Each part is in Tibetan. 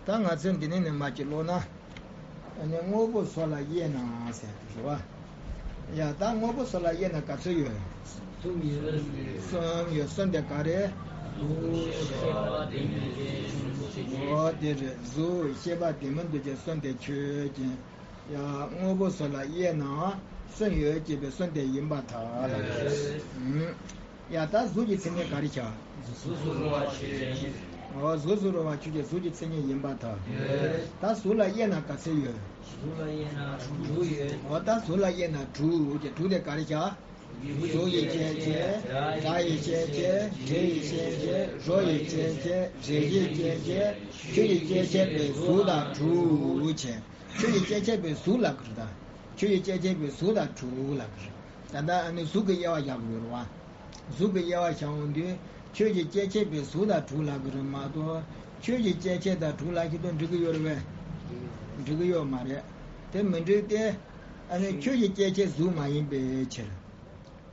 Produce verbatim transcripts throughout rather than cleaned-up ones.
ད་ང་ཚོས་འདི་ནས་ནི་མར་ཅིག་ཀློག་ན། ཨ་ནི་དངོས་པོ་སོགས་ལ་དབྱེ་ན་ཟེར་དེ་རེད་བ། ཡ་ད་དངོས་པོ་སོགས་ལ་དབྱེ་ན་ག་ཚོད་ཡོད། གསུམ་ཡོད། གསུམ་དེ་ག་རེ། གཟུགས། ཤེས་པ་ལྡན་མིན་འདུ་བྱེད་ཆོས་ཅན། འོ་དེ་རེད། གཟུགས། ཤེས་པ་ལྡན་མིན་འདུ་བྱེད་གསུམ་དེ་ཆོས་ཅན། ཡ་དངོས་པོ་སོགས་ལ་དབྱེ་ན་གསུམ་ཡོད་ཅེས་པའི་གསུམ་དེ་ཡིན་པར་ཐལ། ཡོད། ཡ་ད་གཟུགས་ཀྱི་མཚན་ཉིད་ག་རེ་བྱ། གཟུགས་སུ་རུང་བ་ཆོས་ཅན། འོ་གཟུགས་སུ་རུང་བ་ཆོས་ཅན་གཟུགས་ཀྱི་མཚན་ཉིད་ཡིན་པར་ཐལ། ཡོད། ད་གཟུགས་ལ་དབྱེ་ན་ག་ཚོད་ཡོད། གཟུགས་ལ་དབྱེ་ན་དྲུག་ཡོད། འོ་ད་གཟུགས་ལ་དབྱེ་ན་དྲུག་ཡོད་ཀྱི་དྲུག་དེ་ག་རེ་བྱ། གཟུགས་ཡི་སྐྱེ་མཆེད། སྒྲ་ཡི་སྐྱེ་མཆེད། དྲི་ཡི་སྐྱེ་མཆེད། རོ་ཡི་སྐྱེ་མཆེད། རེག་བྱའི་སྐྱེ་མཆེད། ཆོས་ཀྱི་སྐྱེ་མཆེད་པའི་གཟུགས་དང་དྲུག་བྱས། ཆོས་ཀྱི་སྐྱེ་མཆེད་པའི་གཟུགས་ལབ་ཀྱི་རེད་ད། ཆོས་ཀྱི་སྐྱེ་མཆེད་པའི་གཟུགས་དང་དྲུག་ལབ་ཀྱི་རེད། ད་ལྟ་ཨ་ནི་གཟུགས་ཀྱི་དབྱེ་བ་བཞག་དགོས་རེད་བ། གཟུགས་ཀྱི་དབྱེ་བ་བཞག་འོང་དུས་ཆོས་ཀྱི་སྐྱེ་མཆེད་པའི་གཟུགས་དང་དྲུག་ལབ་ཀྱི་རེད་མ་གཏོགས། ཆོས་ཀྱི་སྐྱེ་མཆེད་དང་དྲུག་ལབ་ཀྱི་འདུག་འགྲིག་གི་ཡོད་རེད་བས། འགྲིག་གི་ཡོད་མ་རེད། དེ་མི་འགྲིག་སྟེ། ཨ་ནི་ཆོས་ཀྱི་སྐྱེ་མཆེད་གཟུགས་མ་ཡིན་པའི་ཕྱིར།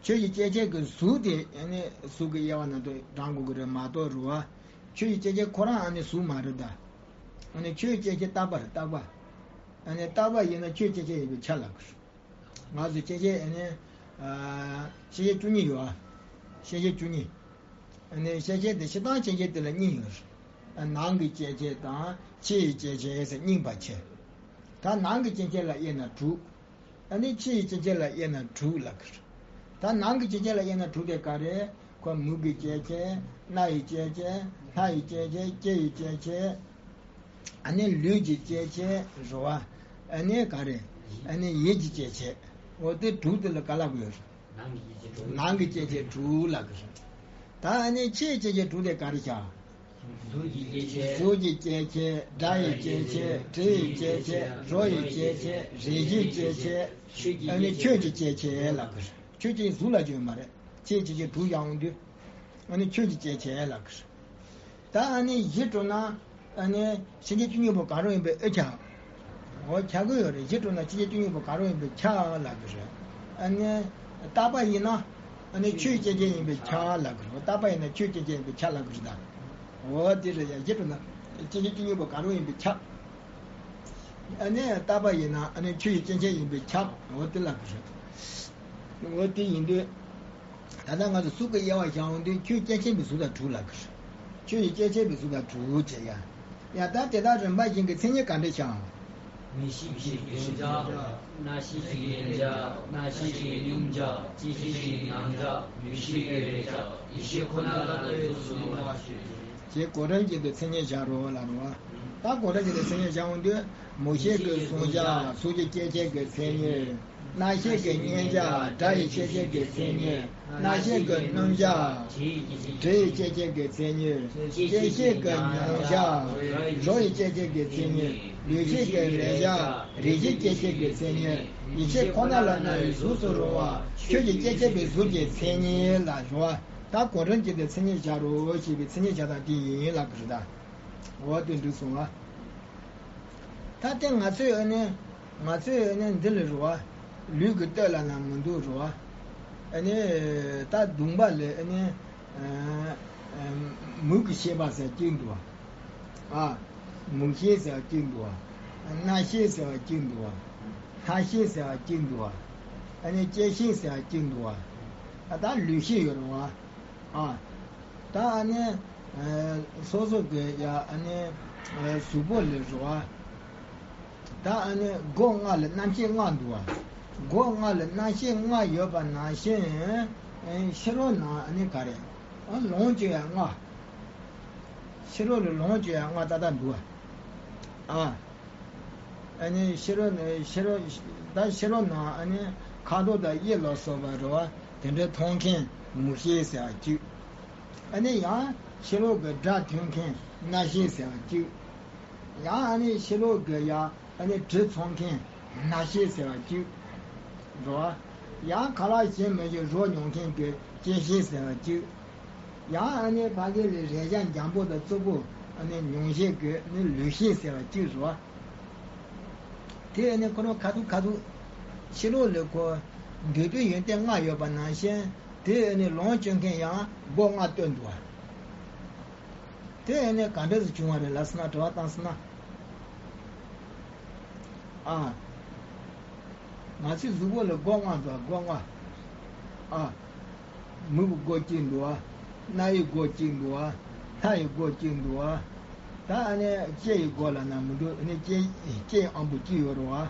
ཆོས་ཀྱི་སྐྱེ་མཆེད་ཀྱི་གཟུགས་དེ་ཨ་ནི་གཟུགས་ཀྱི་དབྱེ་བ་ནང་དུ་བགྲང་དགོས་ཀྱི་རེད་མ་གཏོགས་རེད་བ། ཆོས་ཀྱི་སྐྱེ་མཆེད་ཁོ་རང་ཨ་ནི་གཟུགས་མ་རེད་ད། ཨ་ནི་ཆོས་ཀྱི་སྐྱེ་མཆེད་རྟག་པ་རེད་རྟག་པ། ཨ་ནི་རྟག་པ་ཡིན་ན་ཆོས་ཀྱི་སྐྱེ་མཆེད་ཡིན་པའི་ཆ་ལ་གི་རེད། ང་ཚོ་སྐྱེ་མཆེད་ཨ་ནི། ཨ། སྐྱེ་མཆེད་བཅུ་གཉིས་ཡོད་ཨ། སྐྱེ་མཆེད་བཅུ་གཉིས། ཨ་ནི་སྐྱེ་མཆེད་དེ་སྤྱིར་བཏང་སྐྱེ་མཆེད་དེ་ལ་གཉིས་ཡོད་རེད། ཨ། ནང་གི་སྐྱེ་མཆེད་དང་ཕྱི་ཡི་སྐྱེ་མཆེད་ཟེར་གཉིས་པ་བྱས། ད་ནང་གི་སྐྱེ་མཆེད་ལ་དབྱེ་ན་དྲུག་ཨ་ནི་ཕྱི་ཡི་སྐྱེ་མཆེད་ལ་དབྱེ་ན་དྲུག་ལབ་ཀྱི་རེད། ད་ནང་གི་སྐྱེ་མཆེད་ལ་དབྱེ་ན་དྲུག་དེ་ག་རེ། ཁོ་མིག་གི་སྐྱེ་མཆེད། རྣ་ཡི་སྐྱེ་མཆེད། སྣ་ཡི་སྐྱེ་མཆེད། ལྕེ་ཡི་སྐྱེ་མཆེད། ཨ་ནི་ལུས་ཀྱི་སྐྱེ་མཆེད་རེད་བ། ཨ་ནི་ག་རེ། ཨ་ནི་ཡིད་ཀྱི་སྐྱེ་མཆེད། འོ་དེ་དྲུག་དེ་ལ་ག་ལབ་དགོས་རེད། ནང་གི་སྐྱེ་མཆེད་དྲུག་ནང་གི་སྐྱེ་མཆེད་དྲུག་ལབ་ཀྱི་རེད། ད་ཨ་ནི་ཕྱིའི་སྐྱེ་མཆེད་དྲུག་དེ་ག་རེ་བྱ། གཟུགས་ཀྱི་སྐྱེ་མཆེད། གཟུགས་ཀྱི་སྐྱེ་མཆེད། སྒྲ་ཡི་སྐྱེ་མཆེད། དྲི་ཡི་སྐྱེ་མཆེད། རོ་ཡི་སྐྱེ་མཆེད། རེག་བྱའི་སྐྱེ་མཆེད། ཨ་ནི་ཆོས་ཀྱི་སྐྱེ་མཆེད་ལབ་ཀྱི་རེད། ཆོས་ཀྱི་གཟུགས་ལ་བརྗོད་མ་རེད། ཕྱིའི་སྐྱེ་མཆེད་དྲུག་བཞག་འོང་དུས། ཨ་ནི་ཆོས་ཀྱི་སྐྱེ་མཆེད་ལབ་ཀྱི་རེད། ད་ཨ་ནི་བཞི་འགྲོ་ན། ཨ་ནི་ཕྱིན་ཆད་བཅུ་གཉིས་པོ་ག་རེ་ཡིན་པའི་ཨེ་ཆ། འོ་ཆ་གི་ཡོད་རེད། བཞི་འགྲོ་ན་ཕྱིན་ཆད་བཅུ་གཉིས་པོ་ག་རེ་ཡིན་པའི་ཆ་ལབ་ཀྱི་རེད། ཨ་ནི་རྟག་པ་ཡིན་ན། ཨ་ནི་ཆོས་སྐྱེ་མཆེད་ཡིན་པའི་ཆ་ལབ་ཀྱི་རེད། རྟག་པ་ཡིན་ན་ཆོས་སྐྱེ་མཆེད་ཡིན་པའི་ཆ་ལབ་ཀྱི་རེད་ད། འོ་དེ་རེད་ཡ། བཞི་འགྲོ་ན་ཕྱིན་ཆད་བཅུ་གཉིས་པོ་ག་རེ་ཡིན་པའི་ཆ། ཨ་ནི་རྟག་པ་ཡིན་ན་ཨ་ནི་ཆོས་ཀྱི་སྐྱེ་མཆེད་ཡིན་པའི་ཆ། འོ་དེ་ལབ་ཀྱི་རེད། འོ་དེ་ཡིན་དུས། ད་ལྟ་ང་ཚོ་གཟུགས་ཀྱི་དབྱེ་བ་བཞག་འོང་དུས་ཆོས་སྐྱེ་མཆེད་པའི་གཟུགས་དང་དྲུག་ལབ་ཀྱི་རེད། ཆོས་ཀྱི་སྐྱེ་མཆེད་པའི་གཟུགས་དང་དྲུག་བྱས་ཡ། ཡ་ད་དེ་དག་རིམ་པ་བཞིན་གྱི་མཚན་ཉིད་ག་འདྲ་བྱ། མིག་ཤེས་ཀྱི་གདུང་བྱ། རྣ་ཤེས་ཀྱི་ཡན་བྱ། སྣ་ཤེས་ཀྱི་སྙོམས་བྱ། ལྕེ་ཤེས་ཀྱི་མྱང་བྱ། ལུས་ཤེས་ཀྱི་རེག་བྱ། ཡིད་ཤེས་ཁོ་ན་ལ་ལྟ་བའི་གཟུགས་སུ་རུང་བ་ཞེས་བརྗོད། ཅེས་གོ་རིམ་བཞིན་དུ་མཚན་ཉིད་བྱ་རོ་ལབ་རོ། ད་གོ་རིམ་བཞིན་དུ་མཚན་ཉིད་བྱ་འོང་དུས། མིག་ཤེས་ཀྱི་གཟུང་བྱ། གཟུགས་ཀྱི་སྐྱེ་མཆེད་ཀྱི་མཚན་ཉིད། རྣ་ཤེས་ཀྱི་སྙན་བྱ། སྒྲ་ཡི་སྐྱེ་མཆེད་ཀྱི་མཚན་ཉིད། སྣ་ཤེས་ཀྱི་རྣམ་བྱ། དྲི་ཡི་སྐྱེ་མཆེད་ཀྱི་མཚན་ཉིད། ལྕེ་ཤེས་ཀྱི་མྱང་བྱ། རོ་ཡི་སྐྱེ་མཆེད་ཀྱི་མཚན་ཉིད། ལུས་ཤེས་ཀྱི་རེག་བྱ། རེག་བྱའི་སྐྱེ་མཆེད་ཀྱི་མཚན་ཉིད། ཡིད་ཤེས་ཁོ་ན་ལ་སྣང་བའི་གཟུགས་སུ་རུང་བ། ཆོས་ཀྱི་སྐྱེ་མཆེད་པའི་གཟུགས་ཀྱི་མཚན་ཉིད་ལ་རུང་བ། ད་གོ་རིམ་བཞིན་དུ་མཚན་ཉིད་བྱ་རོ་ཞེས་པའི་མཚན་ཉིད་བྱ་སྟངས་དེ་ཡིན་ལབ་ཀྱི་རེད་ད། འོ་དེ་འགྲིག་སོང་ང་། ད་ལྟ་ང་ཚོས་ཨ་ནི། ང་ཚོས་ཨ་ནི་འདི་ལ་རུང་བ། ལུས་ཀྱི་སྟོད་ལ་ན་མི་འདུག་རུང་བ། ཨ་ནི། ད་གདོང་པ་ལ་ཨ་ནི། ཨ། ཨ། མིག་གི་ཤེས་པ་ཟེར་གཅིག་འདུག་བ། ཨ། མིག་ཤེས་ཟེར་གཅིག་འདུག་བ། རྣ་ཤེས་ཟེར་གཅིག་འདུག་བ། སྣ་ཤེས་ཟེར་གཅིག་འདུག་བ། ཨ་ནི་ལྕེ་ཤེས་ཟེར་གཅིག་འདུག་བ། ཨ། ད་ལུས་ཤེས་ཡོད་རུང་བ། ཨ། ད་ཨ་ནི། ཨ། སོ་སོ་གི་ཡ་ཨ་ནི། ཨ། གཟུགས་པོ་ལ་རུང་བ། ད་ཨ་ནི་སྒོ་ལྔ་ལ་རྣམ་ཤེས་ལྔ་འདུག་བ། སྒོ་ལྔ་ལ་རྣམ་ཤེས་ལྔ་ཡོད་པ་ནང་བཞིན། ཨ། ཕྱི་རོལ་ན་ཨ་ནི་ག་རེ། ཨ། ལོངས་སྤྱོད་ཡ་ལྔ། ཕྱི་རོལ་ལ་ལོངས་སྤྱོད་ཡ་ལྔ་ཏག་ཏག་འདུག་བ། ཨ། ཨ་ནི་ཕྱི་རོལ་ནས་ཕྱི་རོལ། ད་ཕྱི་རོལ་ན་ཨ་ནི་ཁ་དོག་དང་དབྱིབས་ལ་སོགས་པ་རེད་བ། དེ་འདྲ་མཐོང་མཁན་མིག་ཤེས་ཟེར་བ་གཅིག་ཨ་ནི་ཡང་ཕྱི་རོལ་གྱི་སྒྲ་ཐོས་མཁན་རྣ་ཤེས་ཟེར་བ་གཅིག་ཡང་ཨ་ནི་ཕྱི་རོལ་གྱི་ཡང་ཨ་ནི་དྲི་ཚོར་མཁན་སྣ་ཤེས་ཟེར་བ་གཅིག་རེད་བ། ཡང་ཁ་ལག་ཞིམ་མི་ཞིམ་རོ་མྱོང་མཁན་གྱི་ལྕེ་ཤེས་ཟེར་བ་གཅིག་ཡང་ཨ་ནི་ཕ་གི་ལ་རེག་བྱ་འཇམ་པོ་དང་རྩུབ་པོ་ཨ་ནི་མྱོང་ཤེས་ཀྱི་ཨ་ནི་ལུས་ཤེས་ཟེར་བ་གཅིག་རེད་བ། དེ་ཨ་ནི་ཁོ་རང་ཁ་ཐུག་ཁ་ཐུག་ཕྱི་ལོགས་ལ་ཁོ་འདོད་པའི་ཡོན་ཏན་ལྔ་ཡོད་པ་ནང་བཞིན་དེ་ཨ་ནི་ལོངས་སྤྱོད་མཁན་ཡང་སྒོ་ལྔ་སྟོན་འདུག་བ། དེ་ཨ་ནི་ག་འདྲ་ཞིག་བྱུང་བ་རེད་ལབ་སོང་ན། དྲི་བ་བཏང་སོང་ན། ཨ། ང་ཚོའི་གཟུགས་པོ་ལ་སྒོ་ལྔ་འདུག་སྒོ་ལྔ། ཨ། མིག་གི་སྒོ་གཅིག་འདུག་རྣ་ཡི་སྒོ་གཅིག་འདུག་སྣ་ཡི་སྒོ་གཅིག་འདུག་ད་ཨ་ནི་ལྕེ་ཡི་སྒོ་ལ་ན་མི་འདུག་ཨ་ནི་ལྕེ་ལྕེ་ཡི་ཨང་པོ་གཅིག་ཡོད་རེད་བ།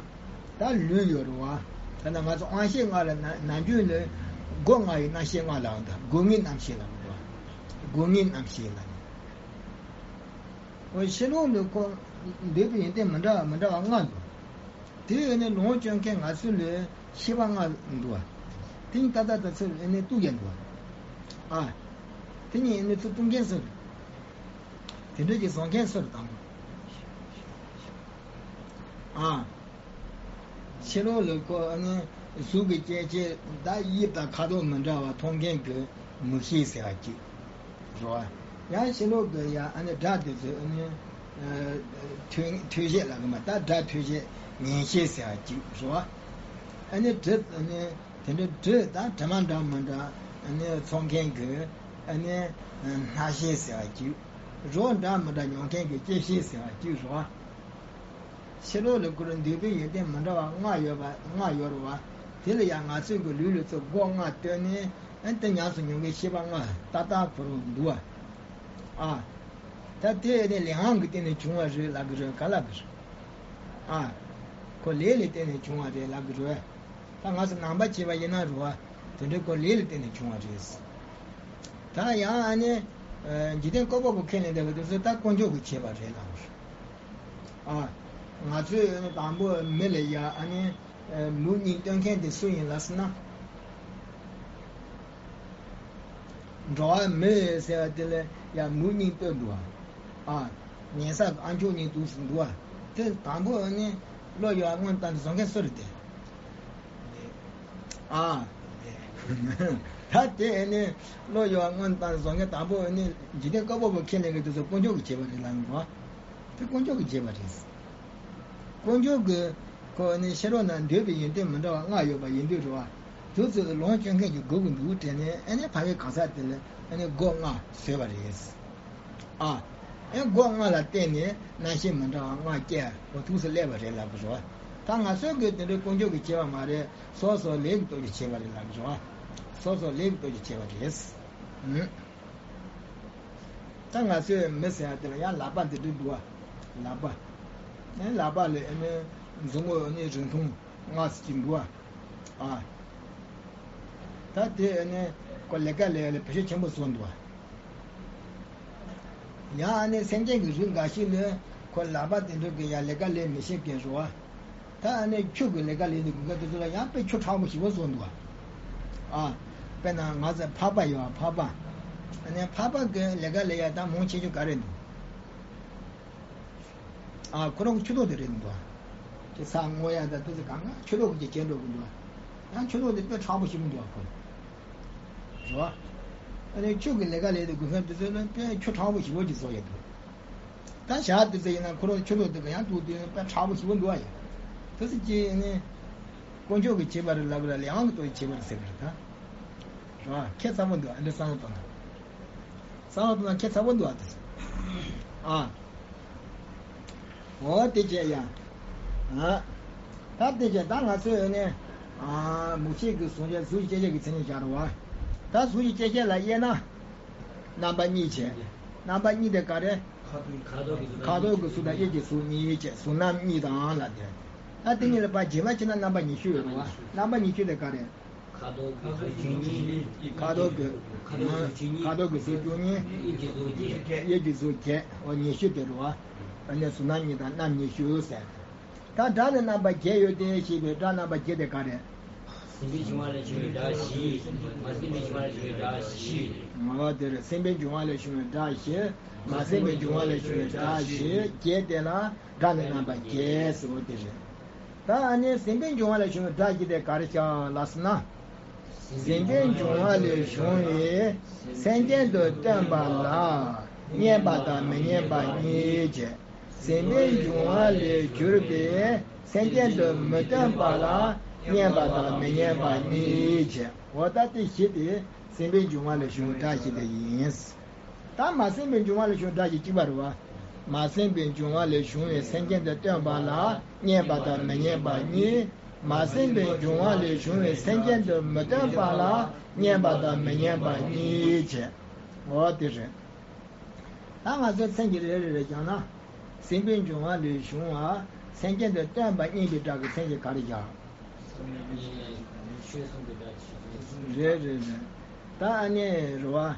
ད་ལུས་ཡོད་རེད་བ། ད་ནི་ང་ཚོ་དབང་ཤེས་ལྔ་ལ་ན་ནམ་རྒྱུན་ལ་སྒོ་ལྔ་ཡི་རྣམ་ཤེས་ལྔ་ལ་འདུག་སྒོ་ལྔའི་རྣམ་ཤེས་ལ་འདུག་སྒོ་ལྔའི་རྣམ་ཤེས་ལ་ནི། འོ་ཕྱི་ལོགས་ལ་ཁོ་འདོད་པའི་ཡོན་ཏན་མི་འདྲ་བ་མི་འདྲ་བ་ལྔ་འདུག་དེ་ཡོད་ནས་ལོངས་སྤྱོད་མཁན་ང་ཚོ་ལ་ཤེས་པ་ལྔ་འདུག་བ། དེ་གཉིས་ཏག་ཏག་ཏག་ཚོ་ཨེ་ནས་གཏུག་ཡ་འདུག་བ། ཨ། དེ་གཉིས་ཨེ་ནས་ཚུར་གཏུག་མཁན་སུ་རེད། དེ་འདྲ་ཅིག་བཟོ་མཁན་སུ་རེད་དང་པོ། ཨ། ཕྱི་ལོགས་ལ་ཁོ་ཨ་ནི་གཟུགས་ཀྱི་སྐྱེ་མཆེད་ད་དབྱིབས་དང་ཁ་དོག་མི་འདྲ་བ་མཐོང་མཁན་གྱི་མིག་ཤེས་ཟེར་བ་གཅིག་རེད་བ། ཡང་ཕྱི་ལོགས་ཀྱི་ཡང་ཨ་ནི་སྒྲ་དེ་ཚོ་ཨ་ནི་ཨ་ཐོས་ཐོས་བྱེད་ལབ་གི་མ་ད་སྒྲ་ཐོས་བྱེད་ཉན་ཤེས་ཟེར་བ་གཅིག་རེད་བ། ཨ་ནི་དྲི་ཨ་ནི་དེ་འདྲ་དྲི་དང་དྲི་མ་འདྲ་མི་འདྲ་ཨ་ནི་ཚོར་མཁན་གྱི་ཨ་ནི་སྣ་ཤེས་ཟེར་བ་གཅིག་རོ་འདྲ་མི་འདྲ་མྱོང་མཁན་གྱི་ལྕེ་ཤེས་ཟེར་བ་གཅིག་རེད་བ། ཕྱི་ལོགས་ལ་ཁོ་རང་འདོད་པའི་ཡོན་ཏན་མི་འདྲ་བ་ལྔ་ཡོད་པ་ལྔ་ཡོད་རེད་བ། དེ་ལ་ཡང་ང་ཚོས་ཀྱི་ལུས་ལ་ཚོ་སྒོ་ལྔ་བཏོན་ནས་ཨ་དེ་ཉམས་སུ་མྱོང་མཁན་ཤེས་པ་ལྔ་ཏག་ཏག་ཁོ་རང་འདུག་བ། ཨ། ད་དེ་ནི་ལས་དབང་གི་སྟེང་ནས་བྱུང་བ་རེད་ལབ་གི་རེད་ག་ལབ་གི་རེད། ཨ། ཁོ་ལས་ལ་བརྟེན་ནས་བྱུང་བ་རེད་ལབ་གི་རེད། ད་ང་ཚོ་ནང་པ་བྱས་པ་ཡིན་ན་རེད་བ། དེ་འདྲའི་ཁོ་ལས་ལ་བརྟེན་ནས་བྱུང་བ་རེད། ད་ཡང་ཨ་ནི། འཇིག་རྟེན་བཀོད་པ་པོ་ཁས་ལེན་བསྡད་པ་དེ་ཚོ་ད་དཀོན་མཆོག་གིས་བྱས་པ་རེད་ལབ་གི་རེད། ཨ། ང་ཚོས་ཨ་ནི་དང་པོ་མི་ལ་ཡ་ཨ་ནི། མིག་གཉིས་སྟོན་མཁན་དེ་སུ་ཡིན་ལབ་ཟེར་ན། འགྲོ་བ་མི་ཟེར་བ་དེ་ལ་ཡང་མིག་གཉིས་སྟོན་འདུག་བ། ཨ། ཉན་ས་ཨ་མཆོག་གཉིས་འདུག་ཟེར་འདུག་བ། དེ་དང་པོ་ནི་བློ་ཡོད་པ་སྔོན་བཏང་ནས་བཟོ་མཁན་སུ་རེད་དེ། ཨ། ད་དེ་ནི་བློ་ཡོད་པ་སྔོན་བཏང་ནས་བཟོ་མཁན་དང་པོ་ནི་འཇིག་རྟེན་བཀོད་པ་པོ་ཁས་ལེན་མཁན་དེ་ཚོ་དཀོན་མཆོག་གིས་བྱས་པ་རེད་ལབ་འདུག་བ། དེ་དཀོན་མཆོག་གིས་བྱས་པ་རེད། དཀོན་མཆོག་གིས་ཁོ་ནི་ཕྱི་རོལ་ན་འདོད་པའི་ཡོན་ཏན་མི་འདྲ་བ་ལྔ་ཡོད་པ་ཡིན་དུས་རེད་བ། དེ་ཚོ་ལ་ལོངས་སྤྱོད་མཁན་གྱི་སྒོ་གི་འདུག་དྲན་ནས་ཨ་ནི་ཕ་གི་གང་ཟག་དེ་ལ་ཨ་ནི་སྒོ་ལྔ་བཟོས་པ་རེད། ཨ། ཨེ་སྒོ་ལྔ་ལ་བརྟེན་ནས་རྣམ་ཤེས་མི་འདྲ་བ་ལྔ་སྐྱེ་བ་ཐུགས་སུ་སླེབས་པ་རེད་ལབ་གི་རེད་བ། ད་ང་ཚོའི་སྒོས་དེ་འདྲའི་དཀོན་མཆོག་གིས་བྱས་པ་མ་རེད། སོ་སོ་ལས་ཀྱི་སྟོབས་ཀྱིས་བྱས་པ་རེད་ལབ་གི་རེད་བ། སོ་སོ་ལས་ཀྱི་སྟོབས་ཀྱིས་བྱས་པ་རེད། ཨུམ། ད་ང་ཚོས་མི་ཟེར་ཡ་དེ་ལ་ཡང་ལག་པ་འདི་འདྲ་འདུག་བ། ལག་པ། ཨེ་ལག་པ་ལ་ཨེ་ནི་མཛུབ་མོ་ཨེ་ནི་རིང་ཐུང་ལྔ་ཙམ་ཅིག་འདུག་བ། ཨ། ད་དེ་ཨེ་ནི་ཁོ་ལས་ཀ་ལས་ཡ་ལ་བེད་སྤྱོད་ཆེན་པོ་བཟོ་འདུག་བ། ཡང་ཨ་ནི་སེམས་ཅན་གྱི་རིགས་འགའ་ཞིག་ལ་ཁོ་ལག་པ་དེ་འདྲ་གི་ཡང་ལས་ཀ་ལས་མི་ཤེས་མཁན་རེད་བ། ད་ཨ་ནི་ཁྱུ་གི་ལས་ཀ་ལས་ནི་དགུན་ཁ་དེ་ཚོ་ལ་ཡང་དཔེ་ཁྱུ་མཁྲེགས་པོ་ཞེ་པོ་བཟོ་འདུག་ཨ། དཔེར་ན་ང་ཚོ་ཕག་པ་ཡོད་ཨ་ཕག་པ། ཨ་ནི་ཕག་པ་གི་ལས་ཀ་ལས་ཡ་ད་མང་ཆེ་ཤོས་ག་རེ་འདུག་ཨ་ཁོ་རང་གི་ཆུ་ཐོག་དེ་རེད་འདུག་ཨ། དེ་ས་སྔོ་ཡ་ད་དེ་ཚོ་གང་ག་ཆུ་ཐོག་གི་ཅིག་བྱས་འགྲོ་གི་འདུག་ཨ། ཡང་ཆུ་ཐོག་དེ་དཔེ་མཁྲེགས་པོ་ཞེ་པོ་འདུག་ཨ་ཁོ། རེད་བ། ཨ་ནི་ཁྱུ་གི་ལས་ཀ་ལས་དེ་དགུན་ཁ་དེ་ཚོ་ལ་དཔེ་ཁྱུ་མཁྲེགས་པོ་ཞེ་པོ་ཅིག་བཟོ་ཡ་འདུག་ད་ཞག་དེ་ཚོ་ཡིན་ན་ཁོ་རང་ཆུ་ལོག་དེ་ག་ཡང་འདུག་དེ་དཔེ་མཁྲེགས་པོ་ཞེ་པོ་འདུག་ཨ་ཡ། དེ་ཚོ་ཅི་ནི། དཀོན་མཆོག་གིས་བྱས་པ་རེད་ལབ་ར་ལས་དབང་གི་སྟོབས་ཀྱིས་བྱས་པ་རེད་ཟེར་གི་རེད་ད། རེད་བ། ཁྱད་མཚར་པོ་འདུག་ཨ་འདི་བསམ་བློ་གཏོང་ན། བསམ་བློ་གཏོང་ན་ཁྱད་མཚར་པོ་འདུག་ཨ་དེ་ཚོ། ཨ། འོ་དེ་བྱས་ཡ། ཨ། ད་དེ་བྱས་ད་ང་ཚོས་ནི། ཨ། མིག་ཤེས་ཀྱི་གཟུང་བྱ་གཟུགས་ཀྱི་སྐྱེ་མཆེད་ཀྱི་མཚན་ཉིད་སྦྱར་བ། ད་གཟུགས་ཀྱི་སྐྱེ་མཆེད་ལ་དབྱེ་ན། རྣམ་པ་གཉིས་བྱས། རྣམ་པ་གཉིས་དེ་ག་རེ། ཁ་དོག་གི་གཟུགས་དང་དབྱིབས་ཀྱི་གཟུགས་གཉིས་བྱས་གཟུགས་རྣམ་གཉིས་དང་ལ་དེ། ད་དེ་གཉིས་ལ་ཕར་རྗེས་མ་བྱས་ན་རྣམ་པ་ཉི་ཤུ་ཡོད་རེད་བ། རྣམ་པ་ཉི་ཤུ་དེ་ག་རེ། ཁ་དོག་གི་གཟུགས་བཅུ་གཉིས། ཁ་དོག་གི་ཁ་དོག་གི་གཟུགས་བཅུ་གཉིས། ཁ་དོག་གི་གཟུགས་བཅུ་གཉིས། དབྱིབས་ཀྱི་གཟུགས་བརྒྱད། འོ་ཉི་ཤུ་དེ་རེད་བ། ཨ་ནི་གཟུགས་རྣམ་གཉིས་དང་རྣམ་ཉི་ཤུ་ཟེར། ད་སྒྲ་ནི་རྣམ་པ་བརྒྱད་ཡོད་དེ་ཞེས་པའི་སྒྲ་རྣམ་པ་བརྒྱད་དེ་ག་རེ། སེམས་པའི་བྱུང་བ་ལས་བྱུང་བའི་སྒྲ་བཞི། མ་སེམས་པའི་བྱུང་བ་ལས་བྱུང་བའི་སྒྲ་བཞི། ངོ་བ་དེར་སེམས་པའི་འབྱུང་བ་ལས་བྱུང་བའི་སྒྲ་བཞི། མ་སེམས་པའི་འབྱུང་བ་ལས་བྱུང་བའི་སྒྲ་བཞི་བརྒྱད་དེ་ལ་སྒྲ་ནི་རྣམ་པ་བརྒྱད་ཟེར་བ་དེ་རེད། ད་ཨ་ནི་སེམས་པའི་འབྱུང་བ་ལས་བྱུང་བའི་སྒྲ་བཞི་དེ་ག་རེ་བྱ་ལ་ཟེར་ན། སེམས་པའི་འབྱུང་བ་ལས་བྱུང་བའི་སེམས་ཅན་དུ་སྟོན་པ་ལ་སྙན་པ་དང་མི་སྙན་པ་གཉིས་བྱས། སེམས་པའི་འབྱུང་བ་ལས་གྱུར་པའི་སེམས་ཅན་དུ་མི་སྟོན་པ་ལ་སྙན་པ་དང་མི་སྙན་པ་གཉིས་བྱས། འོ་ད་དེ་བཞི་དེ་སེམས་པའི་འབྱུང་བ་ལས་བྱུང་བའི་སྒྲ་བཞི་དེ་ཡིན། ད་མ་སེམས་པའི་འབྱུང་བ་ལས་བྱུང་བའི་སྒྲ་བཞི་གཅིག་པ་རེད་བ། མ་ཟིན་པའི་འབྱུང་བ་ལས་བྱུང་བའི་སེམས་ཅན་དུ་སྟོན་པ་ལ་བསྙེན་པ་དང་མི་བསྙེན་པ་གཉིས། མ་ཟིན་པའི་འབྱུང་བ་ལས་བྱུང་བའི་སེམས་ཅན་དུ་མི་སྟོན་པ་ལ་བསྙེན་པ་དང་མི་བསྙེན་པ་གཉིས་བྱས། འོ་དེ་རེད། ད་ང་ཚོའི་མཚན་གྱི་རེ་རེ་རེ་བྱས་ན། ཟིན་པའི་འབྱུང་བ་ལས་བྱུང་བ་སེམས་ཅན་དུ་སྟོན་པ་བསྙེན་པའི་སྒྲ་གི་མཚན་གྱི་ག་རེ་བཞག་ཆོས་གསུངས་པའི་སྒྲ་ཆོས་གསུངས། རེད་རེད་རེད། ད་ཨ་ནི་རེད་བ།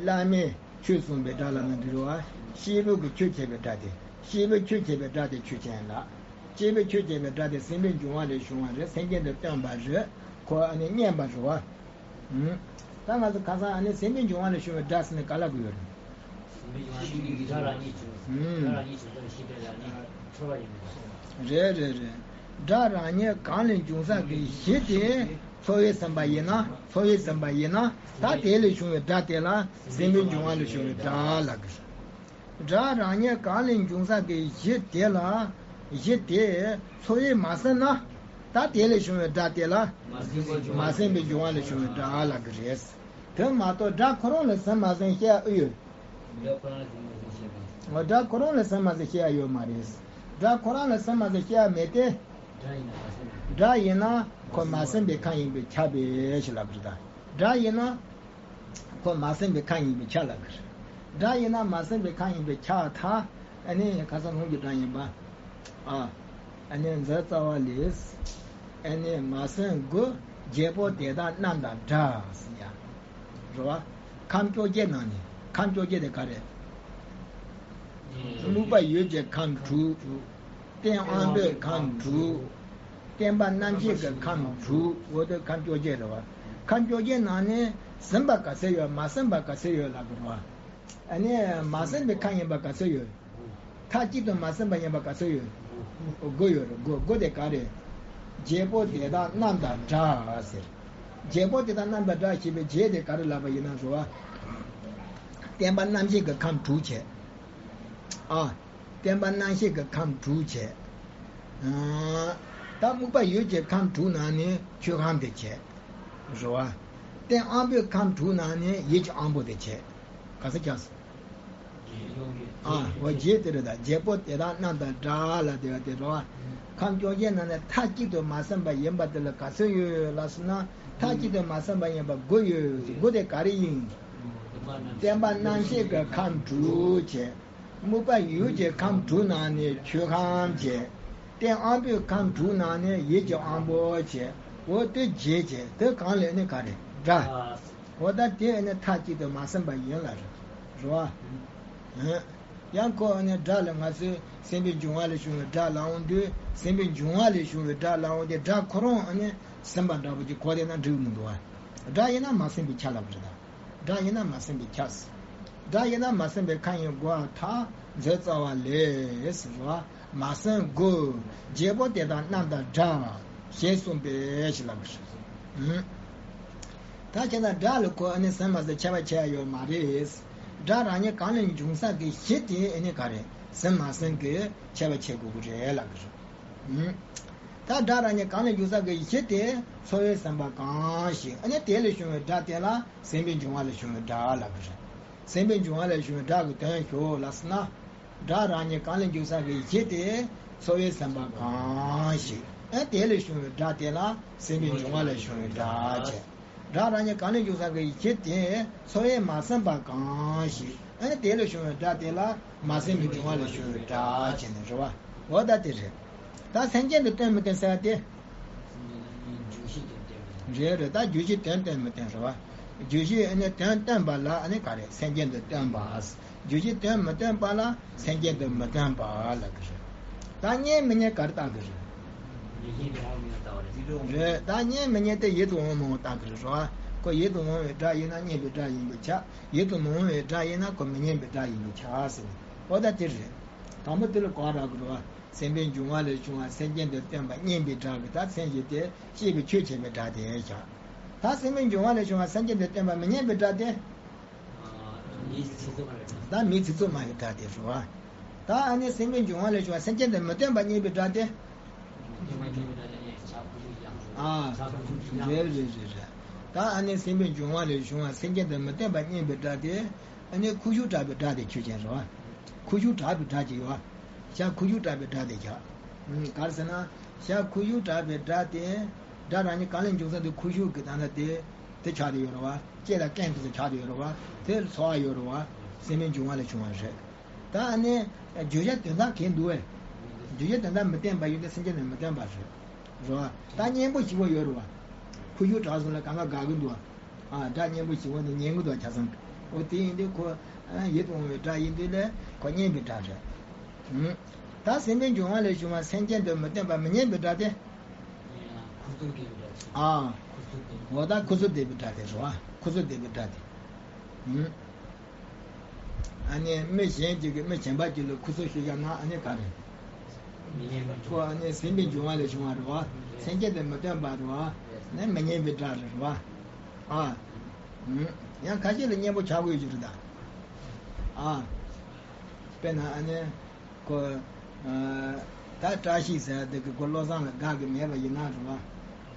བླ་མས་ཆོས་གསུངས་པའི་སྒྲ་ལ་ནི་འདི་རེད་བ། སྐྱེས་བུ་གི་ཆོས་བྱེད་པའི་སྒྲ་དེ། སྐྱེས་བུ་ཆོས་བྱེད་པའི་སྒྲ་དེ་ཆོས་ཅན་ལ། སྐྱེས་བུ་ཆོས་བྱེད་པའི་སྒྲ་དེ་ཟིན་པའི་འབྱུང་བ་ལས་བྱུང་བ་རེད། སེམས་ཅན་དུ་སྟོན་པ་རེད། ཁོ་ཨ་ནི་བསྙེན་པ་རེད་བ། ཨུམ། ད་ང་ཚོ་ཁ་སང་ཨ་ནི་ཟིན་པའི་འབྱུང་བ་ལས་བྱུང་བའི་སྒྲ་ཟེར་ནས་ག་ལབ་དགོས་ཡོད་རེད། ཟིན་པའི་འབྱུང་བ་ལས་བྱུང་བའི་སྒྲ་རང་ཉིད་བྱུང་། ཨུམ། སྒྲ་རང་ཉིད་བྱུང་ཚུལ་ཤེས་པའི་ལ་ནི་ཚོར་བ་ཡིན་པས། རེད་རེད་རེད། སྒྲ་རང་ཉིད་གང་ལས་འབྱུང་ས་གི་གཞི་དེ་ཚོར་བས་ཟིན་པ་ཡིན་ན། ཚོར་བས་ཟིན་པ་ཡིན་ན། ད་དེ་ལས་བྱུང་བའི་སྒྲ་དེ་ལ་ཟིན་པའི་འབྱུང་བ་ལས་བྱུང་བའི་སྒྲ་ལབ་དགོས། སྒྲ་རང་ཉིད་གང་ལས་འབྱུང་ས་གི་གཞི་དེ་ལ། གཞི་དེ་ཚོར་བས་མ་ཟིན་ན། ད་དེ་ལས་བྱུང་བའི་སྒྲ་དེ་ལ་མ་ཟིན་པའི་འབྱུང་བ་ལས་བྱུང་བའི་སྒྲ་ལབ་ཀྱི་རེད། དེ་མ་གཏོགས་སྒྲ་ཁོ་རང་ལ་ཟིན་མ་ཟིན་བཤད་ཡ་ཨེ་ཡོད། སྒྲ་ཁོ་རང་ལ་ཟིན་མ་ཟིན་བཤད་པ། སྒྲ་ཁོ་རང་ལ་ཟིན་མ་ཟིན་བཤད་ཡ་ཡོད་མ་རེད། སྒྲ་ཁོ་རང་ལ་ཟིན་མ་ཟིན་བཤད་ཡ་མེད་དེ། སྒྲ་ཡིན་ན་མ་ཟིན་ན། སྒྲ་ཡིན་ན་ཁོ་མ་ཟིན་པའི་ཁམས་ཡིན་པས་ཁྱབ་པས་ཞེས་ལབ་པ་རེད་ད། སྒྲ་ཡིན་ན། ཁོ་མ་ཟིན་པའི་ཁམས་ཡིན་པས་ཁྱབ་ལབ་ཀྱི་རེད། སྒྲ་ཡིན་ན་མ་ཟིན་པའི་ཁམས་ཡིན་པས་ཁྱབ་ད། ཨ་ནི་ཁ་སང་ལུང་གི་སྒྲ་ཡིན་པ། ཨ། ཨ་ནི་འཛིན་རྩ་བ་ལས། ཨ་ནི་མ་ཟིན་དགུ། བརྒྱད་པོ་དེ་དག་རྣམས་དང་འདྲ་ཟེར་ཡ། རེད་བ། ཁམས་བཅོ་བརྒྱད་ནང་ནས་ཁམས་བཅོ་བརྒྱད་དེ་ག་རེད། སྨུག་པ་ཡུལ་གྱི་ཁམས་དྲུག་རྟེན་དབང་པོའི་ཁམས་དྲུག་བརྟེན་པ་རྣམ་ཤེས་ཀྱི་ཁམས་དྲུག་འོ་དེ་ཁམས་བཅོ་བརྒྱད་རེད་བ། ཁམས་བཅོ་བརྒྱད་ནང་ནས་ཟིན་པ་ག་ཚད་ཡོད། མ་ཟིན་པ་ག་ཚད་ཡོད་ལབ་དགོས་རེད་བ། ཨ་ནི་མ་ཟིན་པའི་ཁམས་ཡིན་པ་ག་ཚད་ཡོད། མཐའ་གཅིག་ཏུ་མ་ཟིན་པ་ཡིན་པ་ག་ཚད་ཡོད། དགུ་ཡོད་རེད། དགུ། དགུ་དེ་ག་རེད། བརྒྱད་པོ་དེ་དག་རྣམས་དང་འདྲ་ཟེར། བརྒྱད་པོ་དེ་དག་རྣམས་དང་འདྲ་ཞེས་པའི་བརྒྱད་དེ་ག་རེ་ལབ་པ་ཡིན་ན་རེད་བ། བརྟེན་པ་རྣམ་ཤེས་ཀྱི་ཁམས་དྲུག་བྱས། ཨ། བརྟེན་པ་རྣམ་ཤེས་ཀྱི་ཁམས་དྲུག་བྱས། ཨ། ད་སྨུག་པ་ཡུལ་གྱི་ཁམས་དྲུག་ནང་ནས་ཆོས་ཁམས་དེ་བྱས། རེད་བ། རྟེན་དབང་པོའི་ཁམས་དྲུག་ནང་ནས་ཡིད་ཀྱི་དབང་པོ་དེ་བྱས། ག་ས་ཀྱང་། ཨ། འོ་བརྒྱད་དེ་རེད་ད། བརྒྱད་པོ་དེ་དག་རྣམས་དང་འདྲ་ལ་དེ་བ་དེ་རེད་བ། ཁམས་བཅོ་བརྒྱད་ནང་ནས་མཐའ་གཅིག་ཏུ་མ་ཟིན་པ་ཡིན་པ་དེ་ལ་ག་ཚོད་ཡོད་ལ་སོང་ན། མཐའ་གཅིག་ཏུ་མ་ཟིན་པ་ཡིན་པ་དགུ་ཡོད། དགུ་དེ་ག་རེ་ཡིན། བརྟེན་པ་རྣམ་ཤེས་ཀྱི་ཁམས་དྲུག་བྱས། སྨུག་པ་ཡུལ་གྱི་ཁམས་དྲུག་ནང་ནས་ཆོས་ཁམས་བྱས། རྟེན་དབང་པོའི་ཁམས་དྲུག་ནང་ནས་ཡིད་ཀྱི་དབང་པོ་བྱས། འོ་དེ་བརྒྱད་བྱས། དེ་གང་ལས་ནི་ག་རེ་འདྲ། འོ་ད་དེ་ནི་མཐའ་གཅིག་ཏུ་མ་ཟིན་པ་ཡིན་ལ་རེད། རེད་བ། ཡང་ཁོ་ནི་སྒྲ་ལ་ང་ཚོས་ཟིན་པའི་འབྱུང་བ་ལས་བྱུང་བའི་སྒྲ་ལབ་འོང་དུས། ཟིན་པའི་འབྱུང་བ་ལས་བྱུང་བའི་སྒྲ་ལབ་འོང་དུས། སྒྲ་ཁོ་རང་ནི་ཟིན་པ་འདྲ་པོ་ཅིག་གོ་བསྡད་ན་འགྲིག་མི་འདུག་བ། སྒྲ་ཡིན་ན་མ་ཟིན་པའི་ཁྱབ་ལབ་རེད་ད། སྒྲ་ཡིན་ན་མ་ཟིན་པའི་ཁྱབ། སྒྲ་ཡིན་ན་མ་ཟིན་པའི་ཁམས་ཡིན་དགོས་པར་ཐལ། འཛིན་རྩ་བ་ལས་ཟེར་བ། མ་ཟིན་དགུ། བརྒྱད་པོ་དེ་དག་རྣམས་དང་འདྲ། ཞེས་གསུངས་པས་ཞེས་ལབ་པ་རེད། ད་བྱས་ན་སྒྲ་ལ་ཁོ་ཨ་ནི་ཟིན་མ་ཟིན་ཁྱད་པར་ཕྱེ་ཡ་ཡོད་མ་རེད། སྒྲ་རང་ཉིད་གང་ལས་འབྱུང་ས་གི་གཞི་དེ་ཨ་ནི་ག་རེ། ཟིན་མ་ཟིན་གི་ཁྱད་པར་ཕྱེ་དགོས་ཀྱི་རེད་ལབ་ཀྱི་རེད། ད་སྒྲ་རང་ཉིད་གང་ལས་འབྱུང་ས་གི་གཞི་དེ་ཚོར་བས་ཟིན་པ་གང་ཞིག་ཨ་ནི་དེ་ལས་བྱུང་བའི་སྒྲ་དེ་ལ་ཟིན་པའི་འབྱུང་བ་ལས་བྱུང་བའི་སྒྲ་ལབ་ཀྱི་རེད། ཟིན་པའི་འབྱུང་བ་ལས་བྱུང་བའི་སྒྲ་གི་དོན་ཞུ་ལབ་ཟེར་ན། སྒྲ་རང་ཉིད་གང་ལས་འབྱུང་ས་གི་གཞི་དེ་ཚོར་བས་ཟིན་པ་གང་ཞིག་ཨ་ནི་དེ་ལས་བྱུང་བའི་སྒྲ་དེ་ལ་ཟིན་པའི་འབྱུང་བ་ལས་བྱུང་བའི་སྒྲ་བྱས། སྒྲ་རང་ཉིད་གང་ལས་འབྱུང་ས་གི་གཞི་དེ་ཚོར་བས་མ་ཟིན་པ་གང་ཞིག་ཨ་ནི་དེ་ལས་བྱུང་བའི་སྒྲ་དེ་ལ་མ་ཟིན་པའི་འབྱུང་བ་ལས་བྱུང་བའི་སྒྲ་བྱས་ནས་རེད་བ། འོ་ད་དེ་རེད། ད་སེམས་ཅན་དུ་སྟོན་མི་སྟོན་ཟེར་བ་དེ། རེད་རེད། ད་རྒྱུ་གཞི་དོན་སྟོན་མི་སྟོན་རེད་བ། རྒྱུ་གཞི་ཨ་ནི་དོན་སྟོན་པ་ལ་ཨ་ནི་ག་རེ་སེམས་ཅན་དུ་སྟོན་པ། རྒྱུ་གཞི་དོན་མི་སྟོན་པ་ལ་སེམས་ཅན་དུ་མི་སྟོན་པ་ལབ་ཀྱི་རེད། ད་གཉེན་མི་གཉེན་ག་རེ་བཏགས་ཀྱི་རེད། རེད། ད་གཉེན་མི་གཉེན་དེ་ཡིད་དུ་འོང་མི་འོང་བཏགས་ཀྱི་རེད་བ། ཁོ་ཡིད་དུ་འོང་བའི་སྒྲ་ཡིན་ན་གཉེན་པའི་སྒྲ་ཡིན་པས་ཁྱབ། ཡིད་དུ་མི་འོང་བའི་སྒྲ་ཡིན་ན་ཁོ་མི་གཉེན་པའི་སྒྲ་ཡིན་པས་ཁྱབ་ཟེར། འོ་ད་དེ་རེད། དང་པོ་དེ་ལ་གོ་རག་གི་རེད་བ། སེམས་པའི་འབྱུང་བ་ལས་བྱུང་བ་སེམས་ཅན་དུ་སྟོན་པ་གཉེན་པའི་སྒྲ་གི་ད་མཚན་གཞི་དེ་སྐྱེས་བུ་ཆོས་བྱེད་པའི་སྒྲ་དེ་བཞག་ད་སེམས་པའི་འབྱུང་བ་ལས་བྱུང་བ་སེམས་ཅན་དུ་སྟོན་པ་མི་གཉེན་པའི་སྒྲ་དེ། ད་མིའི་ཚིག་རྩུབ་མ་ཡི་སྒྲ་དེ་རེད་བ། ད་ཨ་ནི་སེམས་པའི་འབྱུང་བ་ལས་བྱུང་བ་སེམས་ཅན་དུ་མི་སྟོན་པ་གཉེན་པའི་སྒྲ་དེ། ཨ། རེད་རེད་རེད་རེད། ད་ཨ་ནི་སེམས་པའི་འབྱུང་བ་ལས་བྱུང་བ་སེམས་ཅན་དུ་མི་སྟོན་པ་གཉེན་པའི་སྒྲ་དེ། ཨ་ནི་ཁུ་བྱུག་གྲགས་པའི་སྒྲ་དེ་ཆོས་ཅན་རེད་བ། ཁུ་བྱུག་དྲག་པའི་སྒྲ་ཅིག་ཡོད། ཤ་ཁུ་བྱུག་དྲག་པའི་སྒྲ་དེ་ཆགས། ཨུམ། ག་རེ་ཟེར་ན། ཤ་ཁུ་བྱུག་དྲག་པའི་སྒྲ་དེ། སྒྲ་རང་ཉིད་གང་ལས་འབྱུང་ས་དེ་ཁུ་བྱུག་གི་ད་ལྟ་དེ། དེ་ཆགས་བསྡད་ཡོད་རེད་བ། ལྕེ་དང་རྐན་དེ་ཚོ་ཆགས་བསྡད་ཡོད་རེད་བ། དེ་ཚོར་བ་ཡོད་རེད་བ། སེམས་པའི་འབྱུང་བ་ལས་བྱུང་བ་རེད། ད་ཨ་ནི། བརྗོད་བྱ་དོན་དག་གང་འདུག་བས། བརྗོད་བྱ་དོན་དག་མི་བསྟན་པ་ཡིན་ཏེ་སེམས་ཅན་ནི་མི་བསྟན་པ་རེད། རེད་བ། ད་སྙན་པོ་ཞིག་པོ་ཡོད་རེད་བ། ཁུ་བྱུག་དྲག་སོང་ལ་གང་ག་དགའ་གི་འདུག་བ། ཨ། སྒྲ་སྙན་པོ་ཞིག་པོ་ནི་ཉན་གི་འདུག་བ་ཆ་ཚང་གི། འོ་དེ་ཡིན་དུས་ཁོ། ཨ། ཡིད་དུ་འོང་བའི་སྒྲ་ཡིན་དུས་ལས་ཁོ་སྙན་པའི་སྒྲ་རེད། ཨུམ། ད་སེམས་པའི་འབྱུང་བ་ལས་བྱུང་བ་སེམས་ཅན་དུ་མི་བསྟན་པ་མི་སྙན་པའི་སྒྲ་དེ། ཁུ་ཚུར་འདེབས་པའི་སྒྲ་ཞིག་ཨ། ཁུ་ཚུར་འདེབས་པའི། འོ་ད་ཁུ་ཚུར་འདེབས་པའི་སྒྲ་དེ་རེད་བ། ཁུ་ཚུར་འདེབས་པའི་སྒྲ་དེ། ཨུམ། ཨ་ནི་མི་གཞན་གཅིག་གིས་མི་གཞན་པ་གཅིག་ལ་ཁུ་ཚུར་གཅིག་བཞག་ན་ཨ་ནི་ག་རེ། མི་སྙན་པ་ཁོ་ཨ་ནི་སེམས་པའི་འབྱུང་བ་ལས་བྱུང་བ་རེད་བ། སེམས་བསྐྱེད་དུ་མི་བསྟན་པ་རེད་བ། ནི་མི་སྙན་པའི་སྒྲ་རེད་བ། ཨ། ཨུམ། ཡང་ཁ་ཤས་ལ་སྙན་པོ་ཆགས་ཀྱི་ཡོད་ཀྱི་རེད་ད། ཨ། དཔེར་ན་ཨ་ནི། ཁོ། ཨ། ད་བཀྲ་ཤིས་ཟེར་དེ་གི་ཁོ་བློ་བཟང་ལ་དགའ་གི་མེད་པ་ཡིན་ན་རེད་བ།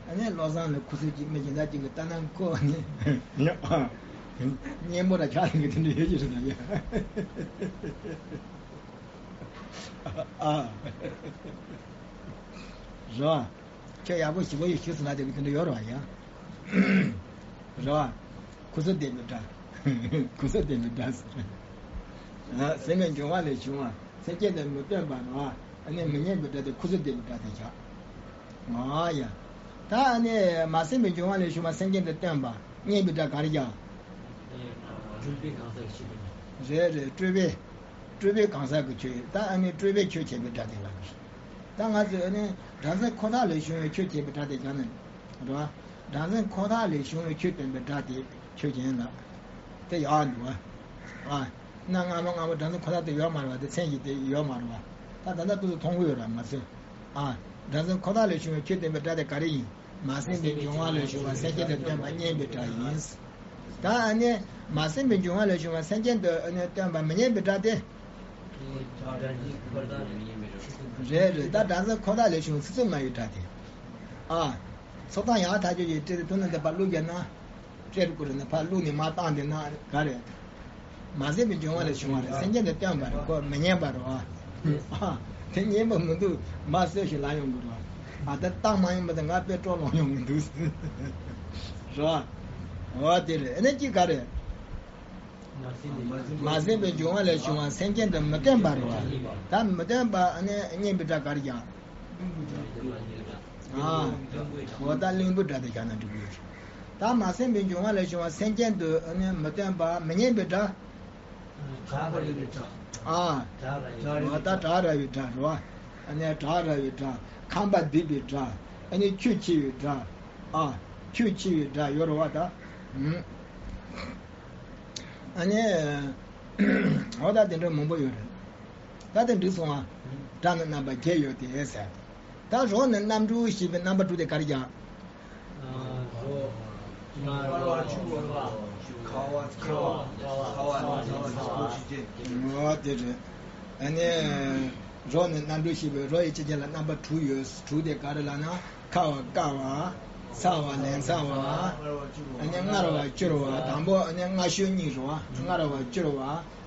ཨ་ནི་བློ་བཟང་ལ་ཁུ་ཚུར་གཅིག་མི་གཞན་དག་ཅིག་གིས་བལྟས་ན་ཁོ་ཨ་ནི། སྙན་པོ་ར་ཆགས་ཡིན་གི་དེ་འདྲ་ཡོད་ཀྱི་རེད་ད་ཡ། ཨ། རེད་བ། ཁྱོད་ཡག་པོ་ཞེ་པོ་ཡོད་ཤི་སོང་ན་དེ་གི་དེ་འདྲ་ཡོད་རེད་བ་ཡ། རེད་བ། ཁུ་ཚུར་འདེབས་པའི་སྒྲ། ཁུ་ཚུར་འདེབས་པའི་སྒྲ་ཟེར། ཨ། སེམས་པའི་འབྱུང་བ་ལས་བྱུང་བ་སེམས་བསྐྱེད་དུ་མི་བསྟན་པ་རེད་བ། ཨ་ནི་མི་སྙན་པའི་སྒྲ་དེ་ཁུ་ཚུར་འདེབས་པའི་སྒྲ་དེ་ཆགས། ཨ་ཡ། ད་ཨ་ནི་མ་སེམས་པའི་འབྱུང་བ་ལས་བྱུང་བ་སེམས་བསྐྱེད་དུ་བསྟན་པ་སྙན་པའི་སྒྲ་ག་རེ་ཀྱང་། སྤྲོས་པའི་གང་ཟག་གི་ཆོས་དེ། རེད་རེད། སྤྲོས་པའི། སྤྲོས་པའི་གང་ཟག་གི་ཆོས་ཡིན། ད་ཨ་ནི་སྤྲོས་པའི་ཆོས་བྱེད་པའི་སྒྲ་དེ་ལ་གི། ད་ང་ཚོས་ཨ་ནི་སྒྲ་འཛིན་ཁོ་ཐག་ལས་བྱུང་བའི་ཆོས་བྱེད་པའི་སྒྲ་དེ་ཀྱང་ནི། རེད་བ། སྒྲ་འཛིན་ཁོ་ཐག་ལས་བྱུང་བའི་ཆོས་སྟོན་པའི་སྒྲ་དེ་ཆོས་ཅན་ལ། དེ་ཡག་འདུག་བ། ཨ། གནའ་སྔ་མོ་སྔ་མོ་སྒྲ་འཛིན་ཁོ་ཐག་དེ་ཡོད་མ་རེད་བ། དེ་མཚན་གཞི་དེ་ཡོད་མ་རེད་བ། ད་ད་ལྟ་ཏུ་ཏུ་མཐོང་གི་ཡོད་ར་མ་ཟད། ཨ། སྒྲ་འཛིན་ཁོ་ཐག་ལས་བྱུང་བའི་ཆོས་སྟོན་པའི་སྒྲ་དེ་ག་རེ་ཡིན། མ་སེམས་པའི་འབྱུང་བ་ལས་བྱུང་བ་སེམས་བསྐྱེད་དུ་བསྟན་པ་སྙན་པའི་སྒྲ་ཡིན། ད་ཨ་ནི། མ་སེམས་པའི་འབྱུང་བ་ལས་བྱུང་བ་སེམས་ཅན་དུ་ཨ་ནི་བསྟན་པ་མི་སྙན་པའི་སྒྲ་དེ། རེད་རེད། ད་སྒྲ་འཛིན་ཁོ་ཐག་ལས་བྱུང་བའི་ཚིག་རྩུབ་མ་ཡི་སྒྲ་དེ། ཨ། ཚོགས་དང་ཡང་ཐག་ཆོད་ཀྱི་སྤྲེལ་ཐུན་ནི་འདི་པར་བླུགས་རྒྱབ་ན། སྤྲེལ་ཀུ་རུ་ནི་ཕར་བླུགས་ནས་མར་བཏང་དེ་ན་ག་རེད། མ་སེམས་པའི་འབྱུང་བ་ལས་བྱུང་བ་རེད། སེམས་ཅན་དུ་བསྟན་པ་རེད། ཁོ་མི་སྙན་པ་རེད་བ། ཨ། དེ་སྙན་པ་མི་འདུག་མ་གསོས་ཤིག་ལ་ཡོང་གི་རེད་བ། ཨ། ད་བཏང་མ་ཡོང་པ་དེ་ང་དཔེ་སྤྲོ་ལོང་ཡོང་གི་འདུག་རེད་བ། འོ་དེ་རེད། ཨ་ནི་གཅིག་ག་རེད། མ་སེམས་པའི་འབྱུང་བ་ལས་བྱུང་བ་སེམས་ཅན་དུ་མི་བསྟན་པ་རེད་བ། ད་མི་བསྟན་པ་ཨ་ནི་སྙན་པའི་སྒྲ་ག་རེ་ཀྱང་། ཨ། འོ་ད་གླིང་བུའི་སྒྲ་དེ་བཞག་ན་འགྲིག་གི་ཡོད་རེད། ད་མ་སེམས་པའི་འབྱུང་བ་ལས་བྱུང་བ་སེམས་ཅན་དུ་ཨ་ནི་མི་བསྟན་པ་མི་སྙན་པའི་སྒྲ། གྲགས་པ་རེད་པའི་སྒྲ། ཨ། གྲགས་ར་ཡི། འོ་ད་གྲགས་ར་ཡི་སྒྲ་རེད་བ། ཨ་ནི་གྲགས་ར་ཡི་སྒྲ། ཁམས་པ་སྡུད་པའི་སྒྲ། ཨ་ནི་ཆོས་ཕྱི་བའི་སྒྲ། ཨ། ཆོས་ཕྱི་བའི་སྒྲ་ཡོད་རེད་བ་ད། ཨ་ནི། འོ་ད་དེ་འདྲ་མང་པོ་ཡོད་རེད། ད་དེ་འགྲིག་སོང་ཨ། སྒྲ་ནི་རྣམ་པ་བརྒྱད་ཡོད་དེ་ཟེར། ད་རོ་ནི་རྣམ་དྲུག་ཞེས་པའི་རྣམ་པ་དྲུག་དེ་ག་རེ་ཀྱང་། འོ་དེ་རེད། ཨ་ནི། རོ་ནི་རྣམ་དྲུག་ཞེས་པའི་རོ་ཡི་སྤྱི་ཆ་ལ་རྣམ་པ་དྲུག་ཡོད། དྲུག་དེ་ག་རེ་ལབ་ན། ཁ་བ་བསྐ་བ། ཚ་བ་ལན་ཚ་བ། ཨ་ནི་མངར་བ་སྐྱུར་བ། དང་པོ་ཨ་ནི་མངར་ཤོས་གཉིས་རེད་བ། མངར་བ་སྐྱུར་བ།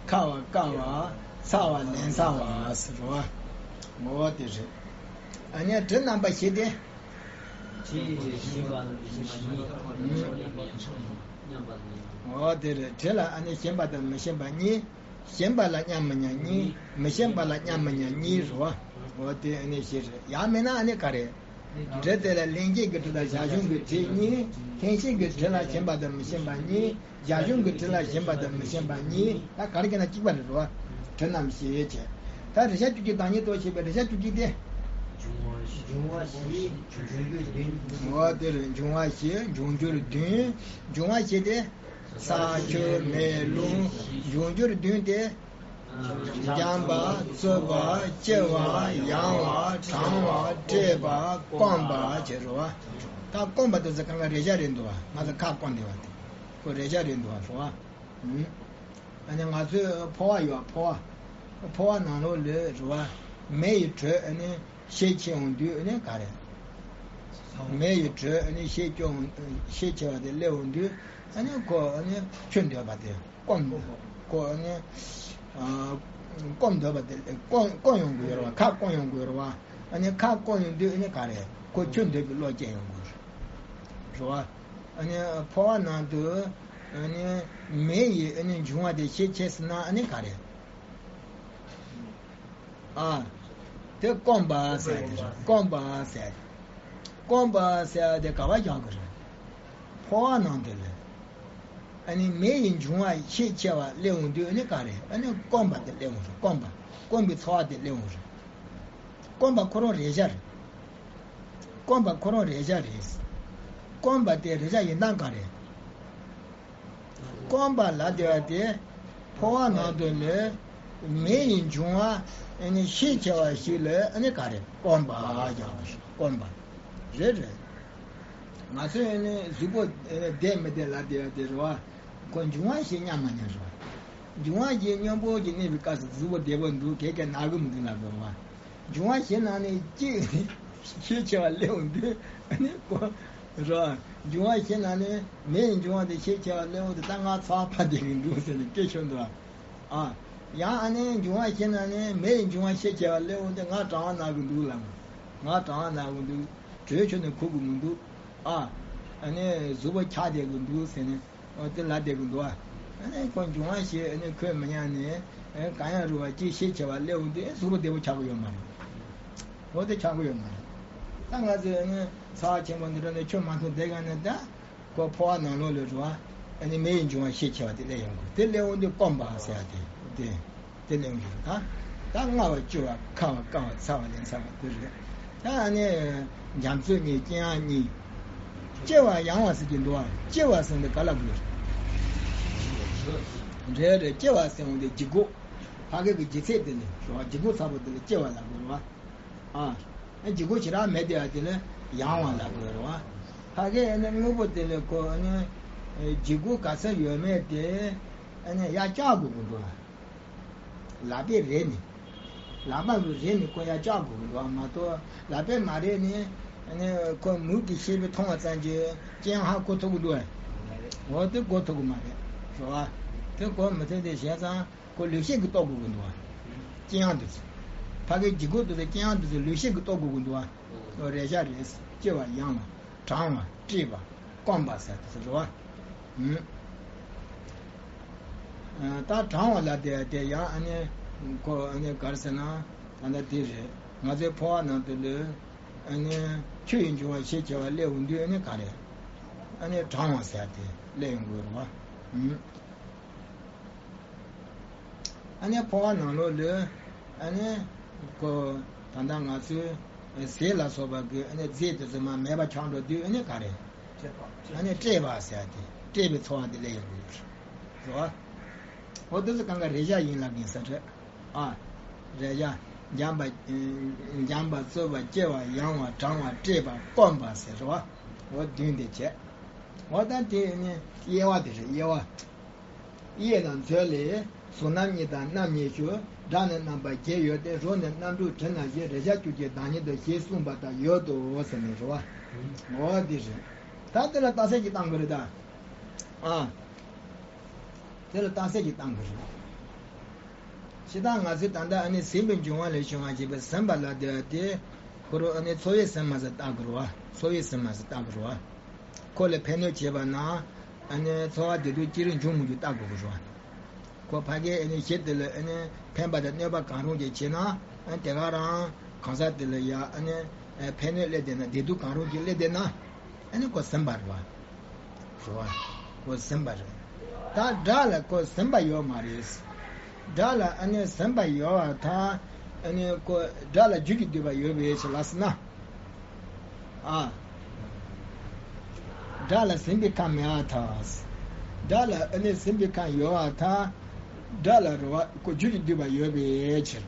ཁ་བ་བསྐ་བ། ཚ་བ་ལན་ཚ་བ་ཟེར་བ། འོ་དེ་རེད། ཨ་ནི་དྲི་རྣམ་པ་བཞི་སྟེ། དྲི་ཞིམ་པ་དང་མི་ཞིམ་པ་གཉིས། འོ་དེ་རེད། དྲི་ལ་ཨ་ནི་ཞིམ་པ་དང་མི་ཞིམ་པ་གཉིས། ཞིམ་པ་ལ་མཉམ་མི་མཉམ་གཉིས། མི་ཞིམ་པ་ལ་མཉམ་མི་མཉམ་གཉིས་རེད་བ། འོ་དེ་ཨ་ནི་བཞི་རེད། ཡང་མིན་ན་ཨ་ནི་ག་རེ། དྲི་དེ་ལ་ལྷན་སྐྱེས་ཀྱི་དྲི་དང་བྱ་བྱུང་གི་དྲི་གཉིས། ལྷན་སྐྱེས་ཀྱི་དྲི་ལ་ཞིམ་པ་དང་མི་ཞིམ་པ་གཉིས། བྱ་བྱུང་གི་དྲི་ལ་ཞིམ་པ་དང་མི་ཞིམ་པ་གཉིས། ད་ག་རེ་བྱས་ན་གཅིག་པ་རེད་རོ། དྲི་རྣམ་བཞི་བྱས། ད་རེག་བྱ་བཅུ་གཅིག་དང་ཉིད་དུ་ཤེས་པའི་རེག་བྱ་བཅུ་གཅིག་སྟེ། འབྱུང་བ་བཞི། འབྱུང་འགྱུར་བདུན། འོ་དེ་རེད། འབྱུང་བ་བཞི། འབྱུང་འགྱུར་བདུན། འབྱུང་བ་བཞི་སྟེ། ས་ཆུ་མེ་རླུང་། འབྱུང་འགྱུར་བདུན་ཏེ། འཇམ་པ། རྩུབ་པ། ལྕི་བ། ཡང་བ། གྲང་བ། བཀྲེས་པ། སྐོམ་པ་བྱས་རོ། ད་སྐོམ་པ་དེ་ཚོ་གང་ག་རེག་བྱ་རེད་འདུག་བ། ང་ཚོ་ཁ་སྐོམ་བསྡད་པ་དེ། ཁོ་རེག་བྱ་རེད་འདུག་བ་རོ། ཨ་ནི་ང་ཚོའི་ཕོ་བ་ཡོད། ཕོ་བ། ཕོ་བ་ནང་ལོགས་ལ་རེད་བ། མེ་ཡི་དྲོད་ཨ་ནི་ཤས་ཆེ་འོང་དུས་ཨ་ནི་ག་རེ། མེ་ཡི་དྲོད་ཨ་ནི་ཤས་ཆེ་འོང་། ཤས་ཆེ་བ་དེ་སླེབས་འོང་དུས་ཨ་ནི་ཁོ་ཨ་ནི་ཆུ་འདོད་པ་དེ་སྐོམ། ཁོ་ཨ་ནི། ཨ། སྐོམ་འདོད་པ་དེ་སྐོམ་སྐོམ་ཡོང་གི་ཡོད་རེད་བ། ཁ་སྐོམ་ཡོང་གི་ཡོད་རེད་བ། ཨ་ནི་ཁ་སྐོམ་ཡོང་དུས་ཨ་ནི་ག་རེ། ཁོ་ཆུ་འདོད་པའི་བློ་སྐྱེ་ཡོང་གི་རེད་བ། ཨ་ནི་འཕོ་བ་ནང་དུ་ཨ་ནི་མེ་ཡི་ཨ་ནི་འབྱུང་བ་དེ་ཤས་ཆེ་ཟེར་ན་ཨ་ནི་ག་རེ། ཨ། དེ་སྐོམ་པ་ཟེར་དེ་རེད། སྐོམ་པ་ཟེར། སྐོམ་པ་ཟེར་དེ་ག་བ་རྒྱག་གི་རེད། འཕོ་བ་ནང་དེ་ལས། ཨ་ནི་མེ་ཡི་འབྱུང་བ་ཤས་ཆེ་བ་སླེབས་འོང་དུས་ཨ་ནི་ག་རེ། ཨ་ནི་སྐོམ་པ་དེ་སླེབས་འོང་རེད། སྐོམ་པ། སྐོམ་པའི་ཚོར་བ་དེ་སླེབས་འོང་རེད། སྐོམ་པ་ཁོ་རང་རེག་བྱ་རེད། སྐོམ་པ་ཁོ་རང་རེག་བྱ་རེད། སྐོམ་པ་དེ་རེག་བྱ་ཡིན་སྟངས་ག་རེ། སྐོམ་པ་ལབ་བསྡད་པ་དེ་འཕོ་བ་ནང་དུ་ནི་མེ་ཡི་འབྱུང་བ་ཨ་ནི་ཤས་ཆེ་བ་ཞིག་ལ་ཨ་ནི་ག་རེ། སྐོམ་པ་ཀྱང་སྐོམ་པ་རེད་རེད། ང་ཚོས་ཨ་ནི་གཟུགས་པོ་བདེ་མི་བདེ་ལབ་བསྡད་པ་དེ་རེད་བ། ཁོ་འབྱུང་བ་ཞིག་སྙམ་མ་སྙམ་རེད་བ། འབྱུང་བ་ཞིག་སྙོམས་པོ་ཞིག་གནས་པའི་སྐབས་སུ་གཟུགས་པོ་བདེ་པོ་འདུག་གས་གས་ན་གི་མི་འདུག་ལབ་དགོས་རེད་བ། འབྱུང་བ་ཞིག་ནང་ནས་གཅིག་ཤས་ཆེ་བ་སླེབས་འོང་དུས་ཨ་ནི་ཀོ་ར། འབྱུང་བ་ཞིག་ནང་ནས་མེ་ཡི་འབྱུང་བ་དེ་ཤས་ཆེ་བ་སླེབས་འོང་དུས་ད་ང་ཚ་བ་ཕ་བདེ་གི་འདུག་ཟེར་ནས་སྐད་ཤོར་འདུག་ཨ། ཡང་ཨ་ནི་འབྱུང་བ་ཞིག་ནང་ནས་མེ་ཡི་འབྱུང་བ་ཤས་ཆེ་བ་སླེབས་འོང་དུས་ང་གྲང་བ་ན་གི་འདུག་ལབ། ང་གྲང་བ་ན་གི་འདུག་དྲོད་ཆུ་ནས་ཁུག་གི་མི་འདུག་ཨ། ཨ་ནི་གཟུགས་པོ་འཁྱག་བསྡད་གི་འདུག་ཟེར་ནས། འོ་དེ་ལ་བསྡད་ཀྱི་འདུག་ཨ། ཨ་ནི་ཁོ་འབྱུང་བ་ཞེས་ཨ་ནི་ཁོས་མི་ཉན་ནས་ཨ་གང་ཡང་རུང་བ་ཅིག་ཤས་ཆེ་བ་སླེབས་འོང་དུས་གཟུགས་པོ་བདེ་པོ་ཆགས་ཀྱི་ཡོད་མ་རེད། འོ་དེ་ཆགས་ཀྱི་ཡོད་མ་རེད། ད་ང་ཚོས་ཨ་ནི་ཚ་བ་ཆེན་པོ་འདི་འདྲ་ནས་ཆུ་མ་འཐུང་བསྡད་ག་ནས་ད་ཁོ་འཕོ་བ་ནང་ལོགས་ལ་རུང་བ་ཨ་ནི་མེ་ཡི་འབྱུང་བ་ཤས་ཆེ་བ་དེ་སླེབས་ཡོང་གི། དེ་སླེབས་འོང་དུས་སྐོམ་པ་ཟེར་ཡ་དེ་དེ། དེ་ལས་འགྱུར་ད། ད་སྔ་བ་སྐྱུར་བ་ཁ་བ་བསྐ་བ་ཚ་བ་ལན་ཚྭ་བ་དེ་རེད། ད་ཨ་ནི་འཇམ་རྩུབ་གཉིས་སྐྱེ་ཡང་གཉིས། སྐྱེ་བ་ཡང་བ་ཟེར་གྱི་འདུག་བ། སྐྱེ་བ་ཟེར་འདི་ག་ལ་དགོས། རེད་རེད། སྐྱེ་བ་ཟེར་འོང་དེ་ལྗིད་ཁོག་ཕ་གི་གི་ལྗིད་ཚད་དེ་ལས་རེད་བ། ལྗིད་ཁོག་ཚ་པོ་དེ་ལ་སྐྱེ་བ་ལ་དགོས་རེད་བ། ཨ། ལྗིད་ཁོག་ཞེ་དྲག་མེད་དེ་བ་དེ་ལ་ཡང་བ་ལ་དགོས་རེད་བ། ཕ་གི་ཨ་ནི་དངོས་པོ་དེ་ལ་ཁོ་ཨ་ནི་ལྗིད་ཁོག་ག་ཚད་ཡོད་མེད་དེ་ཨ་ནི་ཡར་བཀྱག་དགོས་ཀྱི་འདུག་བ། ལག་པས་རེག་ནས། ལག་པ་གིས་རེག་ནས་ཁོ་ཡར་བཀྱག་དགོས་ཀྱི་འདུག་མ་གཏོགས་ལག་པས་མ་རེག་ནས་ཨ་ནི་ཁོ་མིག་གིས་ཤེས་པས་མཐོང་བ་ཙམ་གྱིས་སྐྱེ་ཡང་ཧ་གོ་ཐུབ་ཀྱི་འདུག་གས། འོ་དེ་གོ་ཐུབ་ཀྱི་མ་རེད། རེད་བ། དེ་གོ་མི་ཐུབ་དེ་བྱས་ཙང་ཁོ་ལུས་ཤེས་ཀྱིས་རྟོགས་དགོས་ཀྱི་འདུག་བ། སྐྱེ་ཡང་དུ་ཚོ། ཕ་གིའི་ལྗིད་ཁོག་དུ་ཚོ་སྐྱེ་ཡང་དུ་ཚོ་ལུས་ཤེས་ཀྱིས་རྟོགས་དགོས་ཀྱི་འདུག་བ། རེག་བྱ་རེད། སྐྱེ་བ་ཡང་བ། གྲང་བ། བཀྲེས་པ། སྐོམ་པ་ཟེར་དེ་ཚོ་རེད་བ། ཨུམ། ད་གྲང་བ་ལ་དེ་དེ་ཡང་ཨ་ནི་ཁོ་ཨ་ནི་ག་རེ་ཟེར་ན་ད་ལྟ་དེ་རེད། ང་ཚོའི་འཕོ་བ་ནང་དུ་ལུས་ཨ་ནི་ཆུ་ཡི་འབྱུང་བ་ཤས་ཆེ་བ་སླེབས་འོང་དུས་ཨ་ནི་ག་རེ་ཨ་ནི་གྲང་བ་ཟེར་དེ་སླེབས་ཡོང་གི་རེད་བ། ཨུམ། ཨ་ནི་འཕོ་བ་ནང་ལོགས་ལ་ཨ་ནི་ཁོ་ད་ལྟ་ང་ཚོའི་ཟས་ལ་སོགས་པ་གི་ཨ་ནི་རྫས་དེ་ཚོ་མ་མེད་པ་ཆགས་འགྲོ་དུས་ཨ་ནི་ག་རེ། ཨ་ནི་བཀྲེས་པ་ཟེར་ཏེ་བཀྲེས་པའི་ཚོར་བ་དེ་སླེབས་ཡོང་གི་ཡོད་རེད། འོ་དེ་ཚོ་གང་ག་རེག་བྱ་ཡིན་ལབ་ཀྱིན་ས་རེད། ཨ། རེག་བྱ། འཇམ་པ། འཇམ་པ། རྩུབ་པ། སྐྱེ་བ། ཡང་བ། གྲང་བ། བཀྲེས་པ། སྐོམ་པ་ཟེར་རེད་བ། འོ་བདུན་དེ་བྱས། འོ་ད་དེ་ནི་དབྱེ་བ་དེ་རེད། དབྱེ་བ། དབྱེ་ན་མཛོད་ལས། གཟུགས་རྣམ་གཉིས་དང་རྣམ་གཉིས་ཞུ། སྒྲ་ནི་རྣམ་པ་བརྒྱད་ཡོད་དེ། རོ་ནི་རྣམ་དྲུག་དྲི་ན་བཞི། རེག་བྱ་བཅུ་གཅིག་བདག་ཉིད་དོ་ཞེས་གསུངས་པ་དག་ཡོད་དོ་ཟེར་ནས་རེད་བ། འོ་དེ་རེད། ད་དེ་ལ་རྟགས་གསལ་གྱི་བཏང་དགོས་རེད་ད། ཨ། དེ་ལ་རྟགས་གསལ་གྱི་བཏང་དགོས་རེད། ཞེ་དྲག་ང་ཚོས་ད་ལྟ་ཨ་ནི་ཟིན་པའི་འབྱུང་བ་ལས་བྱུང་བ་ཞེས་པའི་ཟིན་པ་ལ་དེ་ཁོ་རང་ཨ་ནི་ཚོར་བའི་ཟིན་མ་ཟེར་བཏགས་དགོས་རེད་བ། ཚོར་བའི་ཟིན་མ་ཟེར་བཏགས་དགོས་རེད་བ། ཁོ་ལ་ཕན་གནོད་བྱེད་པ་ན་ཨ་ནི་ཚོར་བ་བདེ་སྡུག་ཅི་རིགས་འབྱུང་མི་འབྱུང་བལྟ་དགོས་ཀྱི་རེད་བ། ཁོ་ཕ་གིའི་ཨ་ནི་གཞི་དེ་ལ་ཨ་ནི་ཕན་པ་དང་གནོད་པ་གང་རུང་ཅིག་བྱེད་ན་ཨ་ནི་དེ་ག་རང་གང་ཟག་དེ་ལ་ཡ་ཨ་ནི་ཕན་གནོད་སླེབས་བསྡད་ན་བདེ་སྡུག་གང་རུང་ཅིག་སླེབས་བསྡད་ན་ཨ་ནི་ཁོ་ཟིན་པ་རེད་བ། རེད་བ། ཁོ་ཟིན་པ་རེད། ད་སྒྲ་ལ་ཁོ་ཟིན་པ་ཡོད་མ་རེད། སྒྲ་ལ་ཨ་ནི་ཟིན་པ་ཡོད་པ་དང་ཨ་ནི་ཁོ་སྒྲ་ལ་རྒྱུ་གཅིག་ལྡན་པ་ཡོད་པའི་ཕྱིར་ལ་ཟེར་ན། ཨ། སྒྲ་ལ་ཟིན་པའི་ཁམས་མེད་པར་ཐལ། སྒྲ་ལ་ཨ་ནི་ཟིན་པའི་ཁམས་ཡོད་པར་ཐལ། སྒྲ་ལ་རེད་བ་ཁོ་རྒྱུ་གཅིག་ལྡན་པ་ཡོད་པའི་ཕྱིར།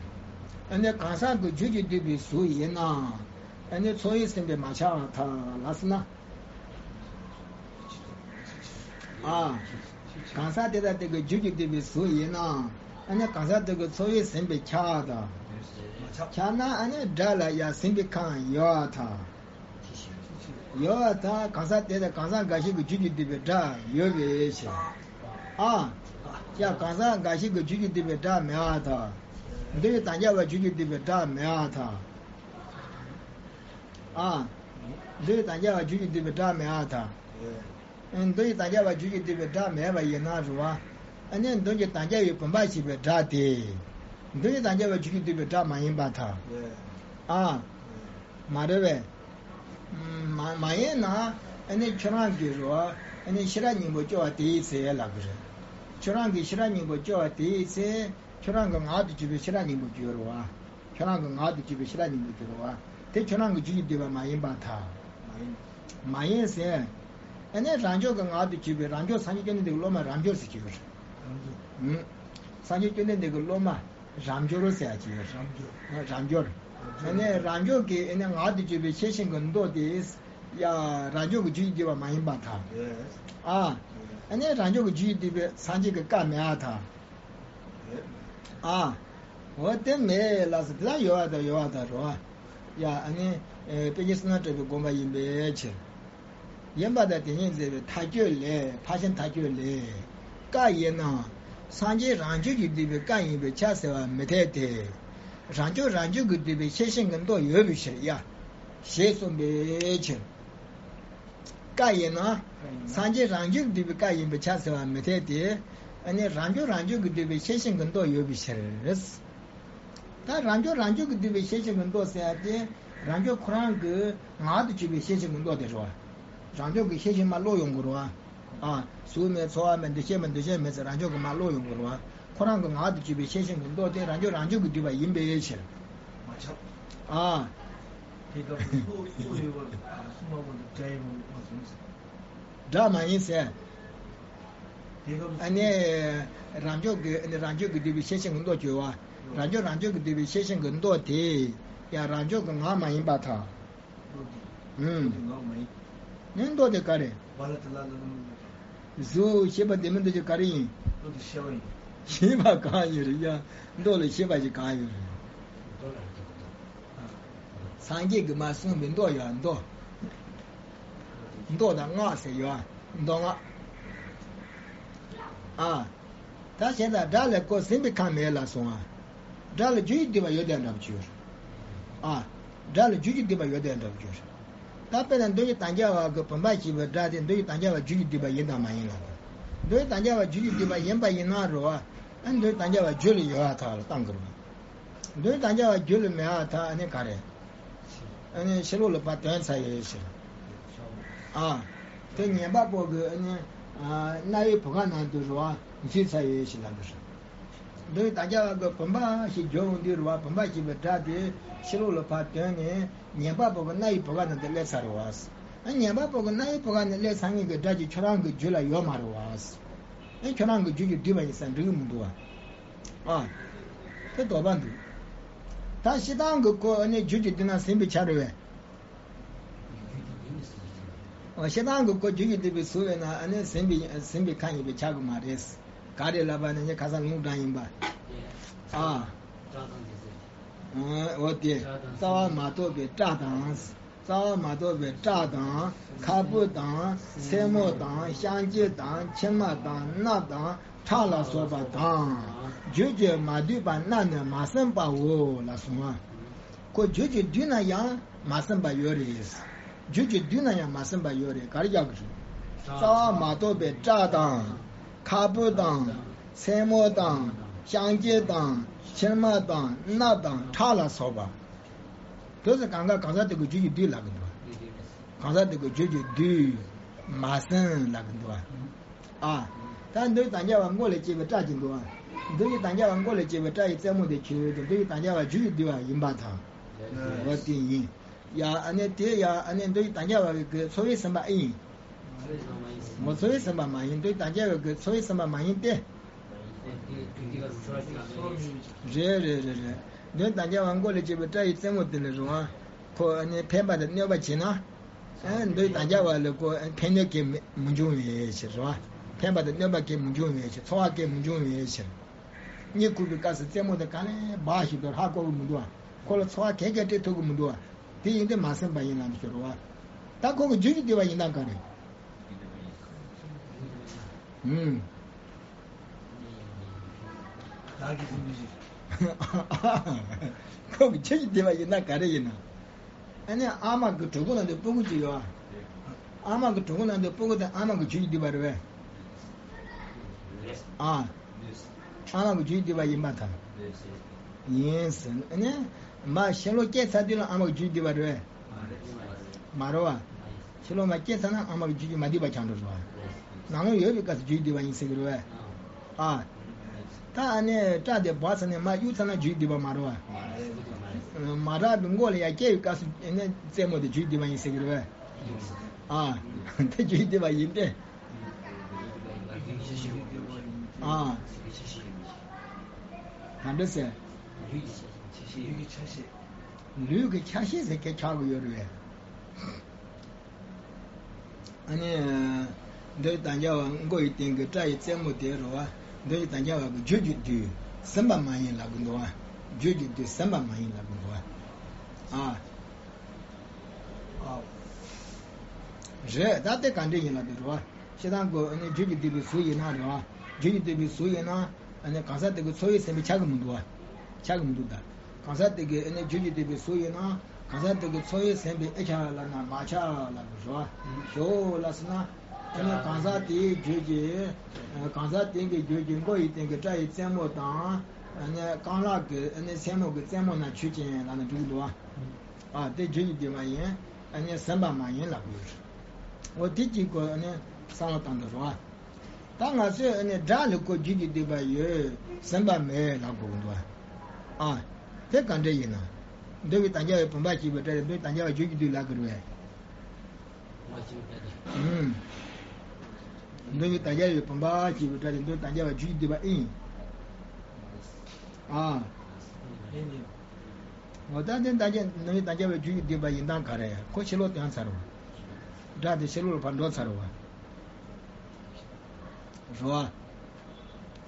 ཨ་ནི་གང་ཟག་གི་རྒྱུ་གཅིག་ལྡན་པའི་གཟུགས་ཡིན་ན། ཨ་ནི་ཚོར་བའི་ཟིན་པས་མ་ཁྱབ་པར་ཐལ་ལ་ཟེར་ན། ཨ། གང་ཟག་དེ་དང་དེ་གི་རྒྱུ་གཅིག་ལྡན་པའི་གཟུགས་ཡིན་ན། ཨ་ནི་གང་ཟག་དེ་གི་ཚོར་བའི་ཟིན་པས་ཁྱབ་པར་ཐལ། ཁྱབ་ན་ཨ་ནི་སྒྲ་ལ་ཡང་ཟིན་པའི་ཁམས་ཡོད་པར་ཐལ། ཡོད་པར་ཐལ། གང་ཟག་དེ་དང་གང་ཟག་འགའ་ཞིག་གི་རྒྱུ་གཅིག་ལྡན་པའི་སྒྲ་ཡོད་པའི་ཕྱིར། ཨ། ཡང་གང་ཟག་འགའ་ཞིག་གི་རྒྱུ་གཅིག་ལྡན་པའི་སྒྲ་མེད་པར་ཐལ། འདོད་ཡོན་དང་བཅས་པ་རྒྱུ་གིས་བསྡུས་པའི་སྒྲ་མེད་པར་ཐལ། ཨ། འདོད་ཡོན་དང་བཅས་པ་རྒྱུ་གིས་བསྡུས་པའི་སྒྲ་མེད་པར་ཐལ། འདོད་ཡོན་དང་བཅས་པ་རྒྱུ་གིས་བསྡུས་པའི་སྒྲ་མེད་པ་ཡིན་ན་རེད་བ། ཨ་ནི་འདོད་ཡོན་དང་བཅས་པའི་བུམ་པ་ཞེས་པའི་སྒྲ་དེ། འདོད་ཡོན་དང་བཅས་པ་རྒྱུ་གིས་བསྡུས་པའི་སྒྲ་མ་ཡིན་པར་ཐལ། ཨ། མ་རེད་པས། མ་མ་ཡིན་ན། ཨ་ནི་ཁྱོད་རང་གིས་རེད་བ། ཨ་ནི་ཤེས་རབ་སྙིང་པོ་སྐྱོར་བ་དེའི་ཚེ་ལབ་ཀྱི་རེད། ཁྱོད་རང་གིས་ཤེས་རབ་སྙིང་པོ་སྐྱོར་བ་དེའི་ཚེ། ཁྱོད་རང་གི་ངག་ཏུ་གྱུར་པའི་ཤེས་རབ་སྙིང་པོ་གྱུར་རེད་བ། ཁྱོད་རང་གི་ངག་ཏུ་གྱུར་པའི་ཤེས་རབ་སྙིང་པོ་གྱུར་རེད་བ། དེ་ཁྱོད་རང་གི་རྒྱུ་གིས་བསྡུས་པ་མ་ཡིན་པར་ཐལ། མ་ཡིན། མ་ཡིན་ཟེར། ཨ་ནི་རང་ཕྱོགས་ཀྱི་ངག་ཏུ་གྱུར་པའི་རང་ཕྱོགས་སངས་རྒྱས་བཅོམ་ལྡན་འདས་ཀྱི་སློབ་མ་རབ་འབྱོར་ཟེར་གྱི་ཡོད་རེད། རབ་འབྱོར། ཨུམ། སངས་རྒྱས་བཅོམ་ལྡན་འདས་ཀྱི་སློབ་མ་རབ་འབྱོར་ཟེར་ཡ་གྱི་ཡོད་རེད། རབ་འབྱོར། རབ་འབྱོར། ཨ་ནི་རབ་འབྱོར་གྱི་ཨ་ནི་ངག་ཏུ་གྱུར་པའི་ཤེར་ཕྱིན་གྱི་མདོ་དེ། ཡ། རབ་འབྱོར་གྱི་རྒྱུ་གིས་བསྡུས་པ་མ་ཡིན་པར་ཐལ། ཨ། ཨ་ནི་རབ་འབྱོར་གྱི་རྒྱུ་གིས་བསྡུས་པའི་སངས་རྒྱས་ཀྱི་བཀའ་མེད་པར་ཐལ། ཨ། འོ་དེ་མེད་ལགས་སོ། དེ་ལ་ཡོད་པ་དང་ཡོད་པ་དང་རོ། ཡ། ཨ་ནི། ཨེ། པཎ་ཆེན་བསོད་ནམས་གྲགས་པའི་དགོངས་པ་ཡིན་པའི་ཕྱིར། ཡིན་པ་དང་དེ་ཉིད་འཛིན་པའི་མཐའ་དཔྱོད་ལས། ཕར་ཕྱིན་མཐའ་དཔྱོད་ལས། བཀའ་ཡིན་ན། སངས་རྒྱས་རང་རྒྱུད་ཀྱིས་བསྡུས་པའི་བཀའ་ཡིན་པས་ཁྱབ་ཟེར་བ་མི་འཐད་དེ། རང་རྒྱུད་རང་རྒྱུད་ཀྱིས་བསྡུས་པའི་ཤེར་ཕྱིན་གྱི་མདོ་ཡོད་པའི་ཕྱིར་ཡ། ཞེས་གསུངས་པའི་ཕྱིར། བཀའ་ཡིན་ན། སངས་རྒྱས་རང་རྒྱུད་ཀྱིས་བསྡུས་པའི་བཀའ་ཡིན་པས་ཁྱབ་ཟེར་བ་མི་འཐད་དེ། ཨ་ནི་རང་རྒྱུད་རང་རྒྱུད་ཀྱིས་བསྡུས་པའི་ཤེར་ཕྱིན་གྱི་མདོ་ཡོད་པའི་ཕྱིར། ད་རང་རྒྱུད་རང་རྒྱུད་ཀྱིས་བསྡུས་པའི་ཤེར་ཕྱིན་གྱི་མདོ་ཟེར་ཡ་དེ། རང་རྒྱུད་ཁོ་རང་གི་ངག་ཏུ་གྱུར་པའི་ཤེར་ཕྱིན་གྱི་མདོ་དེ་རེད་བ། རང་རྒྱུད་ཀྱི་ཤེར་ཕྱིན་མར་ཀློག་ཡོང་དགོས་རེད་བ། ཨ། གཟུགས་མེད་ཚོར་བ་མེད་འདུ་ཤེས་མེད་འདུ་བྱེད་མེད་ཟེར་རང་རྒྱུད་ཀྱིས་མར་ཀློག་ཡོང་དགོས་རེད་བ། ཁོ་རང་གི་ངག་ཏུ་གྱུར་པའི་ཤེར་ཕྱིན་གྱི་མདོ་དེ་རང་རྒྱུད་རང་རྒྱུད་ཀྱིས་བསྡུས་པ་ཡིན་པའི་ཕྱིར། མ་ཁྱབ། ཨ། དེ་སྐབས་སུ་ཀློག་ཀློག་ཡོད་པ་གསུང་བ་པོ་འདི་སྒྲ་ཡིན་པ་མ་གསུངས་ཟེར། སྒྲ་མ་ཡིན་ཟེར། དེ་སྐབས་སུ། ཨ་ནི། རང་རྒྱུད་ཀྱི་ཨ་ནི་རང་རྒྱུད་ཀྱིས་བསྡུས་པའི་ཤེར་ཕྱིན་གྱི་མདོ་གྱུར་བ། རང་རྒྱུད་རང་རྒྱུད་ཀྱིས་བསྡུས་པའི་ཤེར་ཕྱིན་གྱི་མདོ་དེ། ཡང་རང་རྒྱུད་ཀྱི་ངག་མ་ཡིན་པར་ཐལ། མདོ་དེ། ཨུམ། མདོ་དེ་ངག་མ་ཡིན། ནི་མདོ་དེ་ག་རེ། བ་ལ་ཏི་ལ་ལ་ལ་མ་ལ་ཏི། གཟུགས་ཞེས་པ་དེ་མིན་འདུ་བྱེད་ག་རེ་ཡིན། མདོ་དེ་ཤེས་པ་ཡིན། ཤེས་པ་གང་ཡོད་རེད་ཡ། མདོ་ལ་ཤེས་པ་ཞིག་གང་ཡོད་རེད། མདོ་ལ་མདོ་མདོ། སངས་རྒྱས་ཀྱིས་མ་གསུངས་པའི་མདོ་ཡ་མདོ། མདོ་དང་སྔགས་ཟེར་ཡོད་ཨ། མདོ་སྔགས། ཨ། ད་བྱས་ཙང་སྒྲ་ལ་ཁོ་ཟིན་པའི་ཁམས་མེད་ལ་སོང་ཨ། སྒྲ་ལ་རྒྱུ་ཡིས་བསྡུས་པ་ཡོད་དེ་འདྲ་པོ་ཅིག་ཡོད་རེད། ཨ། སྒྲ་ལ་རྒྱུ་གིས་བསྡུས་པ་ཡོད་དེ་འདྲ་པོ་ཅིག་ཡོད་རེད། ད་དཔེར་ན་འདོད་ཡོན་དང་བཅས་པ་གི་བུམ་པ་ཞེས་པའི་སྒྲ་དེ་འདོད་ཡོན་དང་བཅས་པ་རྒྱུ་གིས་བསྡུས་པ་ཡིན་དང་མ་ཡིན་ལ། འདོད་ཡོན་དང་བཅས་པ་རྒྱུ་གིས་བསྡུས་པ་ཡིན་པ་ཡིན་ན་རེད་བ། ཨ་ནི་འདོད་ཡོན་དང་བཅས་པ་རྒྱུ་ལ་ཡོད་པར་ཐལ་ལ་བཏང་དགོས་རེད། འདོད་ཡོན་དང་བཅས་པ་རྒྱུ་ལ་མེད་པར་ཐལ། ཨ་ནི་ག་རེ། ཨ་ནི་ཕྱི་ལོགས་ལ་ཕར་དོན་ཚར་ཡོད་ཟེར། ཨ། དེ་ཉན་པ་པོ་གི་ཨ་ནི། ཨ། རྣ་བའི་བུ་ག་ནང་དུ་རེད་བ་འཛུལ་ཚར་ཡོད་ཟེར་ལབ་པ་རེད། འདོད་ཡོན་དང་བཅས་པ་གི་བུམ་པ་ཞིག་བརྗོད་འོང་དུས་རེད་བ། བུམ་པ་ཞེས་པའི་སྒྲ་དེ་ཕྱི་ལོགས་ལ་ཕར་དོན་ནས་ཉན་པ་པོ་གི་རྣ་བའི་བུ་ག་ནང་དུ་སླེབས་ཚར་རེད་བ། ཨ། ཉན་པ་པོ་གི་རྣ་བའི་བུ་ག་ནས་སླེབས་ཚར་མཁན་གྱི་སྒྲ་གཅིག་ཁྱོད་རང་གི་རྒྱུད་ལ་ཡོད་མ་རེད་བ། ཨ། ཁྱོད་རང་གི་རྒྱུད་ཀྱིས་བསྡུས་པ་ཡིན་ས་འགྲིག་གི་མི་འདུག་བ། ཨ། དེ་དོགས་པ་འདུག་ད་སྤྱིར་བཏང་གི་ཁོ་ཨ་ནི་རྒྱུད་ཀྱིས་བསྡུས་ན་ཟིན་པའི་ཆ་རེད་བས། ཨོ། སྤྱིར་བཏང་གི་ཁོ་རྒྱུད་ཀྱིས་བསྡུས་པའི་གཟུགས་ཡིན་ན་ཨ་ནི་ཟིན་པའི་ཟིན་པའི་ཁམས་ཡིན་པས་ཁྱབ་གི་མ་རེད། ག་རེ་ལབ་པ་ན་ངས་ཁ་སང་ལུང་དྲངས་ཡིན་པ། ཨ། ཨོ་དེ། རྩ་བ་མ་གཏོགས་པའི་སྐྲ་དང་། རྩ་བ་མ་གཏོགས་པའི་སྐྲ་དང་། ཁ་སྤུ་དང་། སེན་མོ་དང་། བཤང་གཅི་དང་། མཆིལ་མ་དང་། སྣབས་དང་། ཁྲག་ལ་སོགས་པ་དང་། རྒྱུད་ཀྱིས་མ་བསྡུས་པ་རྣམས་ནི་མ་ཟིན་པའོ་ལ་གསུངས་པ། ཁོ་རྒྱུད་ཀྱིས་བསྡུས་ན་ཡང་མ་ཟིན་པ་ཡོད་རེད། རྒྱུད་ཀྱིས་བསྡུས་ན་ཡང་མ་ཟིན་པ་ཡོད་རེད། ག་རེ་རྒྱག་གི་རེད། རྩ་བ་མ་གཏོགས་པའི་སྐྲ་དང་། ཁ་སྤུ་དང་། སེན་མོ་དང་། བཤང་གཅི་དང་། མཆིལ་མ་དང་། སྣབས་དང་། ཁྲག་ལ་སོགས་པ། དེ་ཚོ་གང་ག་གང་ཟག་དེ་གི་རྒྱུད་ཀྱིས་བསྡུས་ལབ་གི་འདུག་གང་ཟག་དེ་གི་རྒྱུད་ཀྱིས་བསྡུས། མ་ཟིན་ལབ་གི་འདུག་ཨ། ད་འདོད་ཡོན་དང་བཅས་པ་མགོ་ལས་སྐྱེས་པའི་སྐྲ་ཅིག་འདུག་ཨ། འདོད་ཡོན་དང་བཅས་པ་མགོ་ལས་སྐྱེས་པའི་སྐྲ་ཡི་རྩེ་མོ་དེ་ཁྱོད་དང་འདོད་ཡོན་དང་བཅས་པ་རྒྱུད་ཀྱིས་བསྡུས་པ་ཡིན་པར་ཐལ། འོ་དེ་ཡིན། ཡ། ཨ་ནི་དེ། ཡ། ཨ་ནི་འདོད་ཡོན་དང་བཅས་པ་གི་ཚོར་བས་ཟིན་པ་ཨེ་ཡིན། ངོ་། ཚོར་བས་ཟིན་པ་མ་ཡིན། འདོད་ཡོན་དང་བཅས་པ་གི་ཚོར་བས་ཟིན་པ་མ་ཡིན་ཏེ། རེད་རེད་རེད་རེད། འདོད་ཡོན་དང་བཅས་པ་མགོ་ལས་སྐྱེས་པའི་སྐྲ་ཡི་རྩེ་མོ་དེ་ལ་རུང་བ། ཁོ་ཨ་ནི་ཕན་པ་དང་གནོད་པ་བྱེད་ན། ཨ། འདོད་ཡོན་དང་བཅས་པ་ལ་ཁོ་ཕན་གནོད་གང་མི་འབྱུང་བའི་ཕྱིར་རོ། ཕན་པ་དང་གནོད་པ་གང་མི་འབྱུང་བའི་ཕྱིར། ཚོར་བ་གང་མི་འབྱུང་བའི་ཕྱིར། གཉིད་ཁུག་པའི་སྐབས་སུ་རྩེ་མོ་དེ་ག་ལེར་འབག་ཞིག་ཏུ་ཧ་གོ་གི་མི་འདུག་བ། ཁོ་ལ་ཚོར་བ་གང་གང་སྤྲད་ཐུབ་ཀྱི་མི་འདུག་བ། དེ་ཡིན་དུས་མ་ཟིན་པ་ཡིན་ལབ་ཞུ་རོ་བ། ད་ཁོ་གི་རྒྱུད་ཀྱིས་བསྡུས་པ་ཡིན་དང་ག་རེ། ཨུམ། བདག་གིས་ཟིན་པའི་ཕྱིར། ཁོང་གི་རྒྱུད་ཀྱི་སྡེ་པ་ཡིན་ན་ག་རེ་ཡིན་ན། ཨ་ནི་ཨ་མ་གི་གྲོད་ཁོག་ནང་དུ་སྤུ་གུ་ཅིག་ཡོད། ཨ་མ་གི་གྲོད་ཁོག་ནང་དུ་སྤུ་གུ་དེ་ཨ་མ་གི་རྒྱུད་ཀྱི་སྡེ་པ་རེད་པས། ཨ། ཨ་མ་གི་རྒྱུད་ཀྱི་སྡེ་པ་ཡིན་པར་ཐལ། ཡིན་ཟེར། ཨ་ནི་མ་ཕྱི་ལོགས་སྐྱེས་ཚར་དུས་ལ་ཨ་མ་གི་རྒྱུད་ཀྱི་སྡེ་པ་རེད་པས། མ་རེད་པ། ཕྱི་ལོགས་མ་སྐྱེས་ཚར་ན་ཨ་མ་གི་རྒྱུད་ཀྱི་མ་སྡེ་པ་ཆགས་འགྲོ་རེད་པ། ནང་ལོགས་ཡོད་པའི་སྐབས་སུ་རྒྱུད་ཀྱི་སྡེ་པ་ཡིན་ཟེར་གི་རེད་པས། ཨ། ད་ཨ་ནི་སྐྲ་དེ་འབག་ཚར་ནས་མ་གཡུག་ཚར་ན་རྒྱུད་ཀྱི་སྡེ་པ་མ་རེད་པ། མ་རག་པའི་མགོ་ལ་ཡར་སྐྱེས་པའི་སྐབས་སུ་ཨ་ནི་རྩེད་མོ་དེ་རྒྱུད་ཀྱི་སྡེ་པ་ཡིན་ཟེར་གི་རེད་པས། ཨ། དེ་རྒྱུད་ཀྱི་སྡེ་པ་ཡིན་ཏེ། ཨ། ག་འདྲ་ཟེར། ལུས་ཀྱི་ཆ་ཤས་ཟེར་མཁན་ཆགས་ཀྱི་ཡོད་རེད་པས། ཨ་ནི། མདོ་ཡི་དམ་བཅའ་བ་མགོ་ཡི་སྟེང་གི་སྐྲ་ཡི་རྩེ་མོ་དེ་རེད་པ། མདོ་ཡི་དམ་བཅའ་བ་གི་རྒྱུད་ཀྱི་སྡེ་ཟིན་པ་མ་ཡིན་ལབ་གི་འདུག་པ། རྒྱུད་ཀྱི་སྡེ་ཟིན་པ་མ་ཡིན་ལབ་གི་འདུག་པ། ཨ། ཨ། རེད། ད་དེ་ག་འདྲ་ཡིན་ལབ་དུས་རེད་པ། སྤྱིར་བཏང་གི་ཨ་ནི་རྒྱུད་ཀྱི་སྡེ་པའི་གཟུགས་ཡིན་ན་རེད་པ། རྒྱུད་ཀྱི་སྡེ་པའི་གཟུགས་ཡིན་ན། ཨ་ནི་གང་ཟག་དེ་གི་ཚོར་བས་ཟིན་པའི་ཆགས་ཀྱི་མི་འདུག་པ། ཆགས་ཀྱི་མི་འདུག་ད། གང་ཟག་དེ་གི་ཨ་ནི་རྒྱུད་ཀྱི་སྡེ་པའི་གཟུགས་ཡིན་ན། གང་ཟག་དེ་གི་ཚོར་བས་ཟིན་པའི་ཨེ་ཆགས་ལབ་ན་མ་ཆགས་ལབ་དགོས་རེད་པ། ཞོག་ལབ་སོང་ན། ཨ་ནི་གང་ཟག་དེའི་རྒྱུད་ཀྱི། གང་ཟག་དེ་གི་རྒྱུད་ཀྱི་མགོ་ཡི་སྟེང་གི་སྐྲ་ཡི་རྩེ་མོ་དང་། ཨ་ནི་རྐང་ལག་གི་ཨ་ནི་སེན་མོ་གི་རྩེ་མོ་ན་ཆོས་ཅན་ལབ་ན་འགྲིག་གི་འདུག་པ། ཨ། དེ་རྒྱུད་ཀྱི་སྡེ་པ་ཡིན། ཨ་ནི་ཟིན་པ་མ་ཡིན་ལབ་དགོས་རེད། འོ་དེ་གཅིག་གོ་ཨ་ནི་བསམ་བློ་བཏང་དགོས་རེད་པ། ད་ང་ཚོས་ཨ་ནི་སྒྲ་ལ་ཁོ་རྒྱུད་ཀྱི་སྡེ་པ་ཡོད། ཟིན་པ་མེད་ལབ་དགོས་ཀྱི་འདུག་པ། ཨ། དེ་ག་འདྲ་ཡིན་ན། མདོ་ཡི་དམ་བཅའ་བའི་བུམ་པ་གཅིག་པའི་སྒྲ་ལས་མདོ་ཡི་དམ་བཅའ་བ་རྒྱུད་ཀྱི་སྡེ་ལབ་དགོས་རེད་པས། ཨུམ། མདོ་ཡི་དམ་བཅའ་བའི་བུམ་པ་གཅིག་པའི་སྒྲ་ལས་མདོ་ཡི་དམ་བཅའ་བ་རྒྱུད་ཀྱི་སྡེ་པ་ཨིན། ཨ། འོ་ད་དེ་དམ་བཅའ་མདོ་ཡི་དམ་བཅའ་བ་རྒྱུད་ཀྱི་སྡེ་པ་ཡིན་སྟངས་ག་རེ། ཁོ་ཕྱི་ལོགས་ཐོན་ཚར་བ། སྒྲ་དེ་ཕྱི་ལོགས་ལ་ཕར་འགྲོ་ཚར་བ། རེད་པ།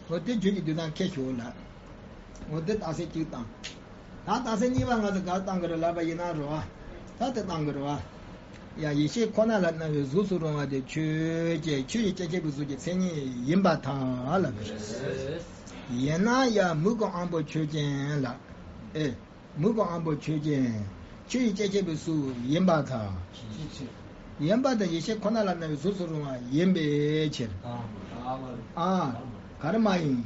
འོ་དེ་རྒྱུད་ཀྱི་སྡེ་དང་ཁྱད་ཞུགས་ལ། འོ་དེ་རྟགས་གསལ་གཅིག་དང་། ད་རྟགས་གསལ་གཉིས་པ་ང་ཚོ་ག་རེ་བཏང་གི་རེད་ལབ་པ་ཡིན་ན་རེད་པ། ད་དེ་བཏང་གི་རེད་པ། ཡ། ཡིད་ཤེས་ཁོ་ན་ལ་སྣང་བའི་གཟུགས་སུ་རུང་བ་དེ་ཆོས་ཅན། ཆོས་ཡི་སྐྱེ་མཆེད་པའི་གཟུགས་ཀྱི་མཚན་ཉིད་ཡིན་པར་ཐལ་ལབ་པ་རེད། ཡིན་ན་ཡང་མིག་གི་དབང་པོ་ཆོས་ཅན་ལ། ཨེ། མིག་གི་དབང་པོ་ཆོས་ཅན། ཆོས་ཡི་སྐྱེ་མཆེད་པའི་གཟུགས་ཡིན་པར་ཐལ། ཡིན་པར་ཐལ། ཡིད་ཤེས་ཁོ་ན་ལ་སྣང་བའི་གཟུགས་སུ་རུང་བ་ཡིན་པའི་ཕྱིར། ཨ། ག་རེ་མ་ཡིན།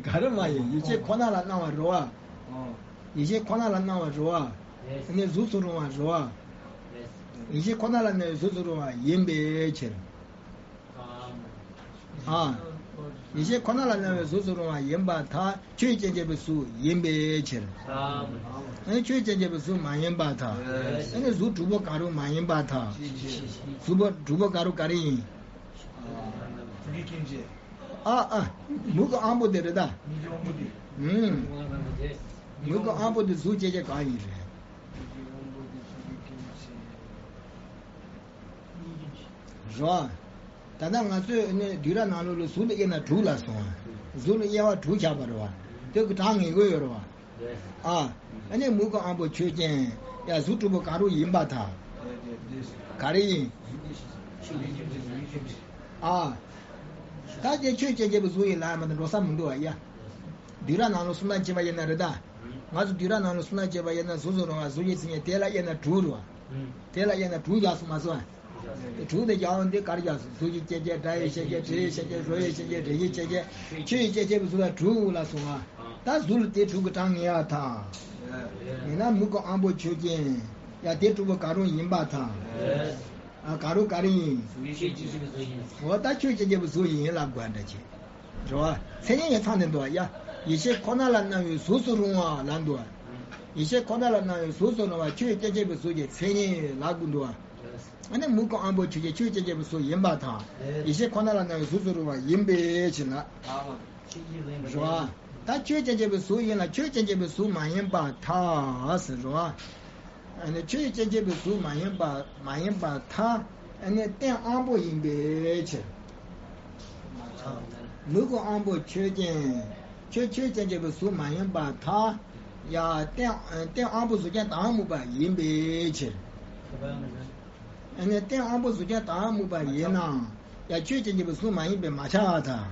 ག་རེ་མ་ཡིན། ཡིད་ཤེས་ཁོ་ན་ལ་སྣང་བ་རེད་པ། ཡིད་ཤེས་ཁོ་ན་ལ་སྣང་བ་རེད་པ། ཨ་ནི་གཟུགས་སུ་རུང་བ་རེད་པ། ཡིད་ཤེས་ཁོ་ན་ལ་སྣང་བའི་གཟུགས་སུ་རུང་བ་ཡིན་པའི་ཕྱིར། ཨ། ཡིད་ཤེས་ཁོ་ན་ལ་སྣང་བའི་གཟུགས་སུ་རུང་བ་ཡིན་པར་ཐལ། ཆོས་ཅན་སྐྱེ་མཆེད་པའི་གཟུགས་ཡིན་པའི་ཕྱིར། ཨ་ནི་ཆོས་ཅན་སྐྱེ་མཆེད་པའི་གཟུགས་མ་ཡིན་པར་ཐལ། ཨ་ནི་གཟུགས་དྲུག་པོ་གང་རུང་མ་ཡིན་པར་ཐལ། གཟུགས་པོ་དྲུག་པོ་གང་རུང་ག་རེ་ཡིན། ཨ་ཨ། མིག་གི་དབང་པོ་དེ་རེད་ད། ཨུམ། མིག་གི་དབང་པོ་དེ་གཟུགས་སྐྱེ་མཆེད་གང་ཡིན་རེད། རོ། ད་ལྟ་ང་ཚོས་ནི་བསྡུས་གྲྭ་ནང་ལོགས་ལ་གཟུགས་ལ་དབྱེ་ན་དྲུག་ལབ་སོང་བ། གཟུགས་ལ་དབྱེ་བ་དྲུག་ཆགས་པ་རེད་བ། དེ་གི་གྲངས་ངེས་དགོས་ཡོད་རེད་བ། ཨ། ཨ་ནི་མིག་གི་དབང་པོ་ཆོས་ཅན། ཡ། གཟུགས་དྲུག་པོ་གང་རུང་ཡིན་པར་ཐལ། ག་རེ་ཡིན། ཨ། ད་དེ་ཆོས་ཅན་སྐྱེ་མཆེད་པའི་གཟུགས་ཡིན་ལབ་མ་གཏོགས་འགྲོ་ས་མི་འདུག་བ་ཡ། བསྡུས་གྲྭ་ནང་ལོགས་གསུང་སྟངས་བྱས་པ་ཡིན་ན་རེད་ད། ང་ཚོ་བསྡུས་གྲྭ་ནང་ལོགས་གསུང་སྟངས་བྱས་པ་ཡིན་ན་གཟུགས་སུ་རུང་བ་གཟུགས་ཀྱི་མཚན་ཉིད་དེ་ལ་དབྱེ་ན་དྲུག་རེད་བ། དེ་ལ་དབྱེ་ན་དྲུག་བཞག་སོང་མ་སོང་ཨ། དྲུག་དེ་རྒྱག་འོང་དེ་ག་རེ་རྒྱག་སོང་། གཟུགས་ཀྱི་སྐྱེ་མཆེད། སྒྲ་ཡི་ཤེས་བྱ། དྲི་ཡི་ཤེས་བྱ། རོ་ཡི་ཤེས་བྱ། རེག་གི་ཤེས་བྱ། ཆོས་ཡི་སྐྱེ་མཆེད་པའི་གཟུགས་ལ་དྲུག་ལབ་སོང་ཨ། ད་གཟུགས་ལ་དེ་དྲུག་གི་གྲངས་ངེས་པར་ཐལ། ཡིན་ན་མིག་གི་དབང་པོ་ཆོས་ཅན། ཡ། དེ་དྲུག་པོ་གང་རུང་ཡིན་པར་ཐལ། ཨ། གང་རུང་ག་རེ་ཡིན། འོ་ད་ཆོས་ཅན་སྐྱེ་མཆེད་པའི་གཟུགས་ཡིན་ལབ་དགོས་འདྲ་ཆེ། རེད་བ། མཚན་ཉིད་ཡང་ཚང་ནས་འདུག་བ་ཡ། ཡིད་ཤེས་ཁོ་ན་ལ་སྣང་བའི་གཟུགས་སུ་རུང་བ་ལབ་འདུག་བ། ཡིད་ཤེས་ཁོ་ན་ལ་སྣང་བའི་གཟུགས་སུ་རུང་བ་ཆོས་སྐྱེ་མཆེད་པའི་གཟུགས་ཀྱི་མཚན་ཉིད་ལབ་དགོས་འདུག་བ། ཨ་ནི་མིག་གི་དབང་པོ་ཆོས་ཅན། ཆོས་སྐྱེ་མཆེད་པའི་གཟུགས་ཡིན་པར་ཐལ། ཡིད་ཤེས་ཁོ་ན་ལ་སྣང་བའི་གཟུགས་སུ་རུང་བ་ཡིན་པའི་ཕྱིར་ལ། རེད་བ། ད་ཆོས་སྐྱེ་མཆེད་པའི་གཟུགས་ཡིན་ལ་ཆོས་སྐྱེ་མཆེད་པའི་གཟུགས་མ་ཡིན་པར་ཐལ་ཟེར་རེད་བ། ཨ་ནི་ཆོས་སྐྱེ་མཆེད་པའི་གཟུགས་མ་ཡིན་པ་མ་ཡིན་པར་ཐལ། ཨ་ནི་རྟེན་དབང་པོ་ཡིན་པའི་ཕྱིར། མིག་གི་དབང་པོ་ཆོས་ཅན། ཆོས་ཆོས་སྐྱེ་མཆེད་པའི་གཟུགས་མ་ཡིན་པར་ཐལ། ཡ། རྟེན་རྟེན་དབང་པོ་གཟུགས་ཅན་དང་དབང་མོས་པ་ཡིན་པའི་ཕྱིར། ཨ་ནི་རྟེན་དབང་པོ་གཟུགས་ཅན་དང་དབང་མོས་པ་ཡིན་ན། ཡ་ཆོས་ཅན་གྱི་བུ་གསུམ་མ་ཡིན་པས་མ་ཁྱབ་པར་ཐལ།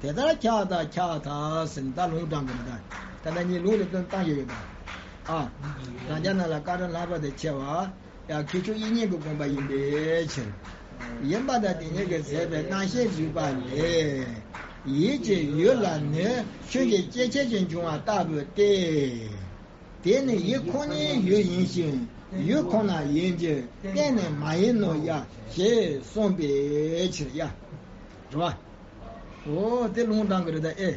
དེ་ལྟར་ཁྱབ་པར་ཐལ། ཁྱབ་པར་ཐལ་ཟེར་ནས་ད་ལུང་དྲངས་དགོས་ནི་ད། ད་ལྟ་ངས་ལུང་ལ་བསྟན་བཏང་ཡོད་ཡོད་ད། ཨ། རང་ཅག་རྣམས་ལ་བཀའ་དྲིན་ལྷག་པ་དང་ཆེ་བ། ཡང་ཁྱད་ཆོས་དབྱིག་གཉེན་གྱི་དགོངས་པ་ཡིན་པའི་ཕྱིར། ཡིན་པ་དང་དེ་ཉིད་ཀྱིས་མཛད་པའི་རྣམ་བཤད་བརྗོད་པ་ལས། ཡིད་ཀྱི་ཡུལ་ལ་ནི་ཆོས་ཀྱི་སྐྱེ་མཆེད་ཀྱིས་འབྱུང་བ་ལྟ་བུ་སྟེ། དེ་ནི་ཡིད་ཁོ་ནའི་ཡུལ་ཡིན་ཞིང་ཡུལ་ཁོ་ན་ཡིན་གྱི་གཏན་ནས་མ་ཡིན་ནོ་ཡ་ཞེས་གསུངས་པའི་ཕྱིར་ཡ། རེད་བ། འོ་དེ་ལུང་དྲངས་ཀྱི་རེད་ད་ཨེ།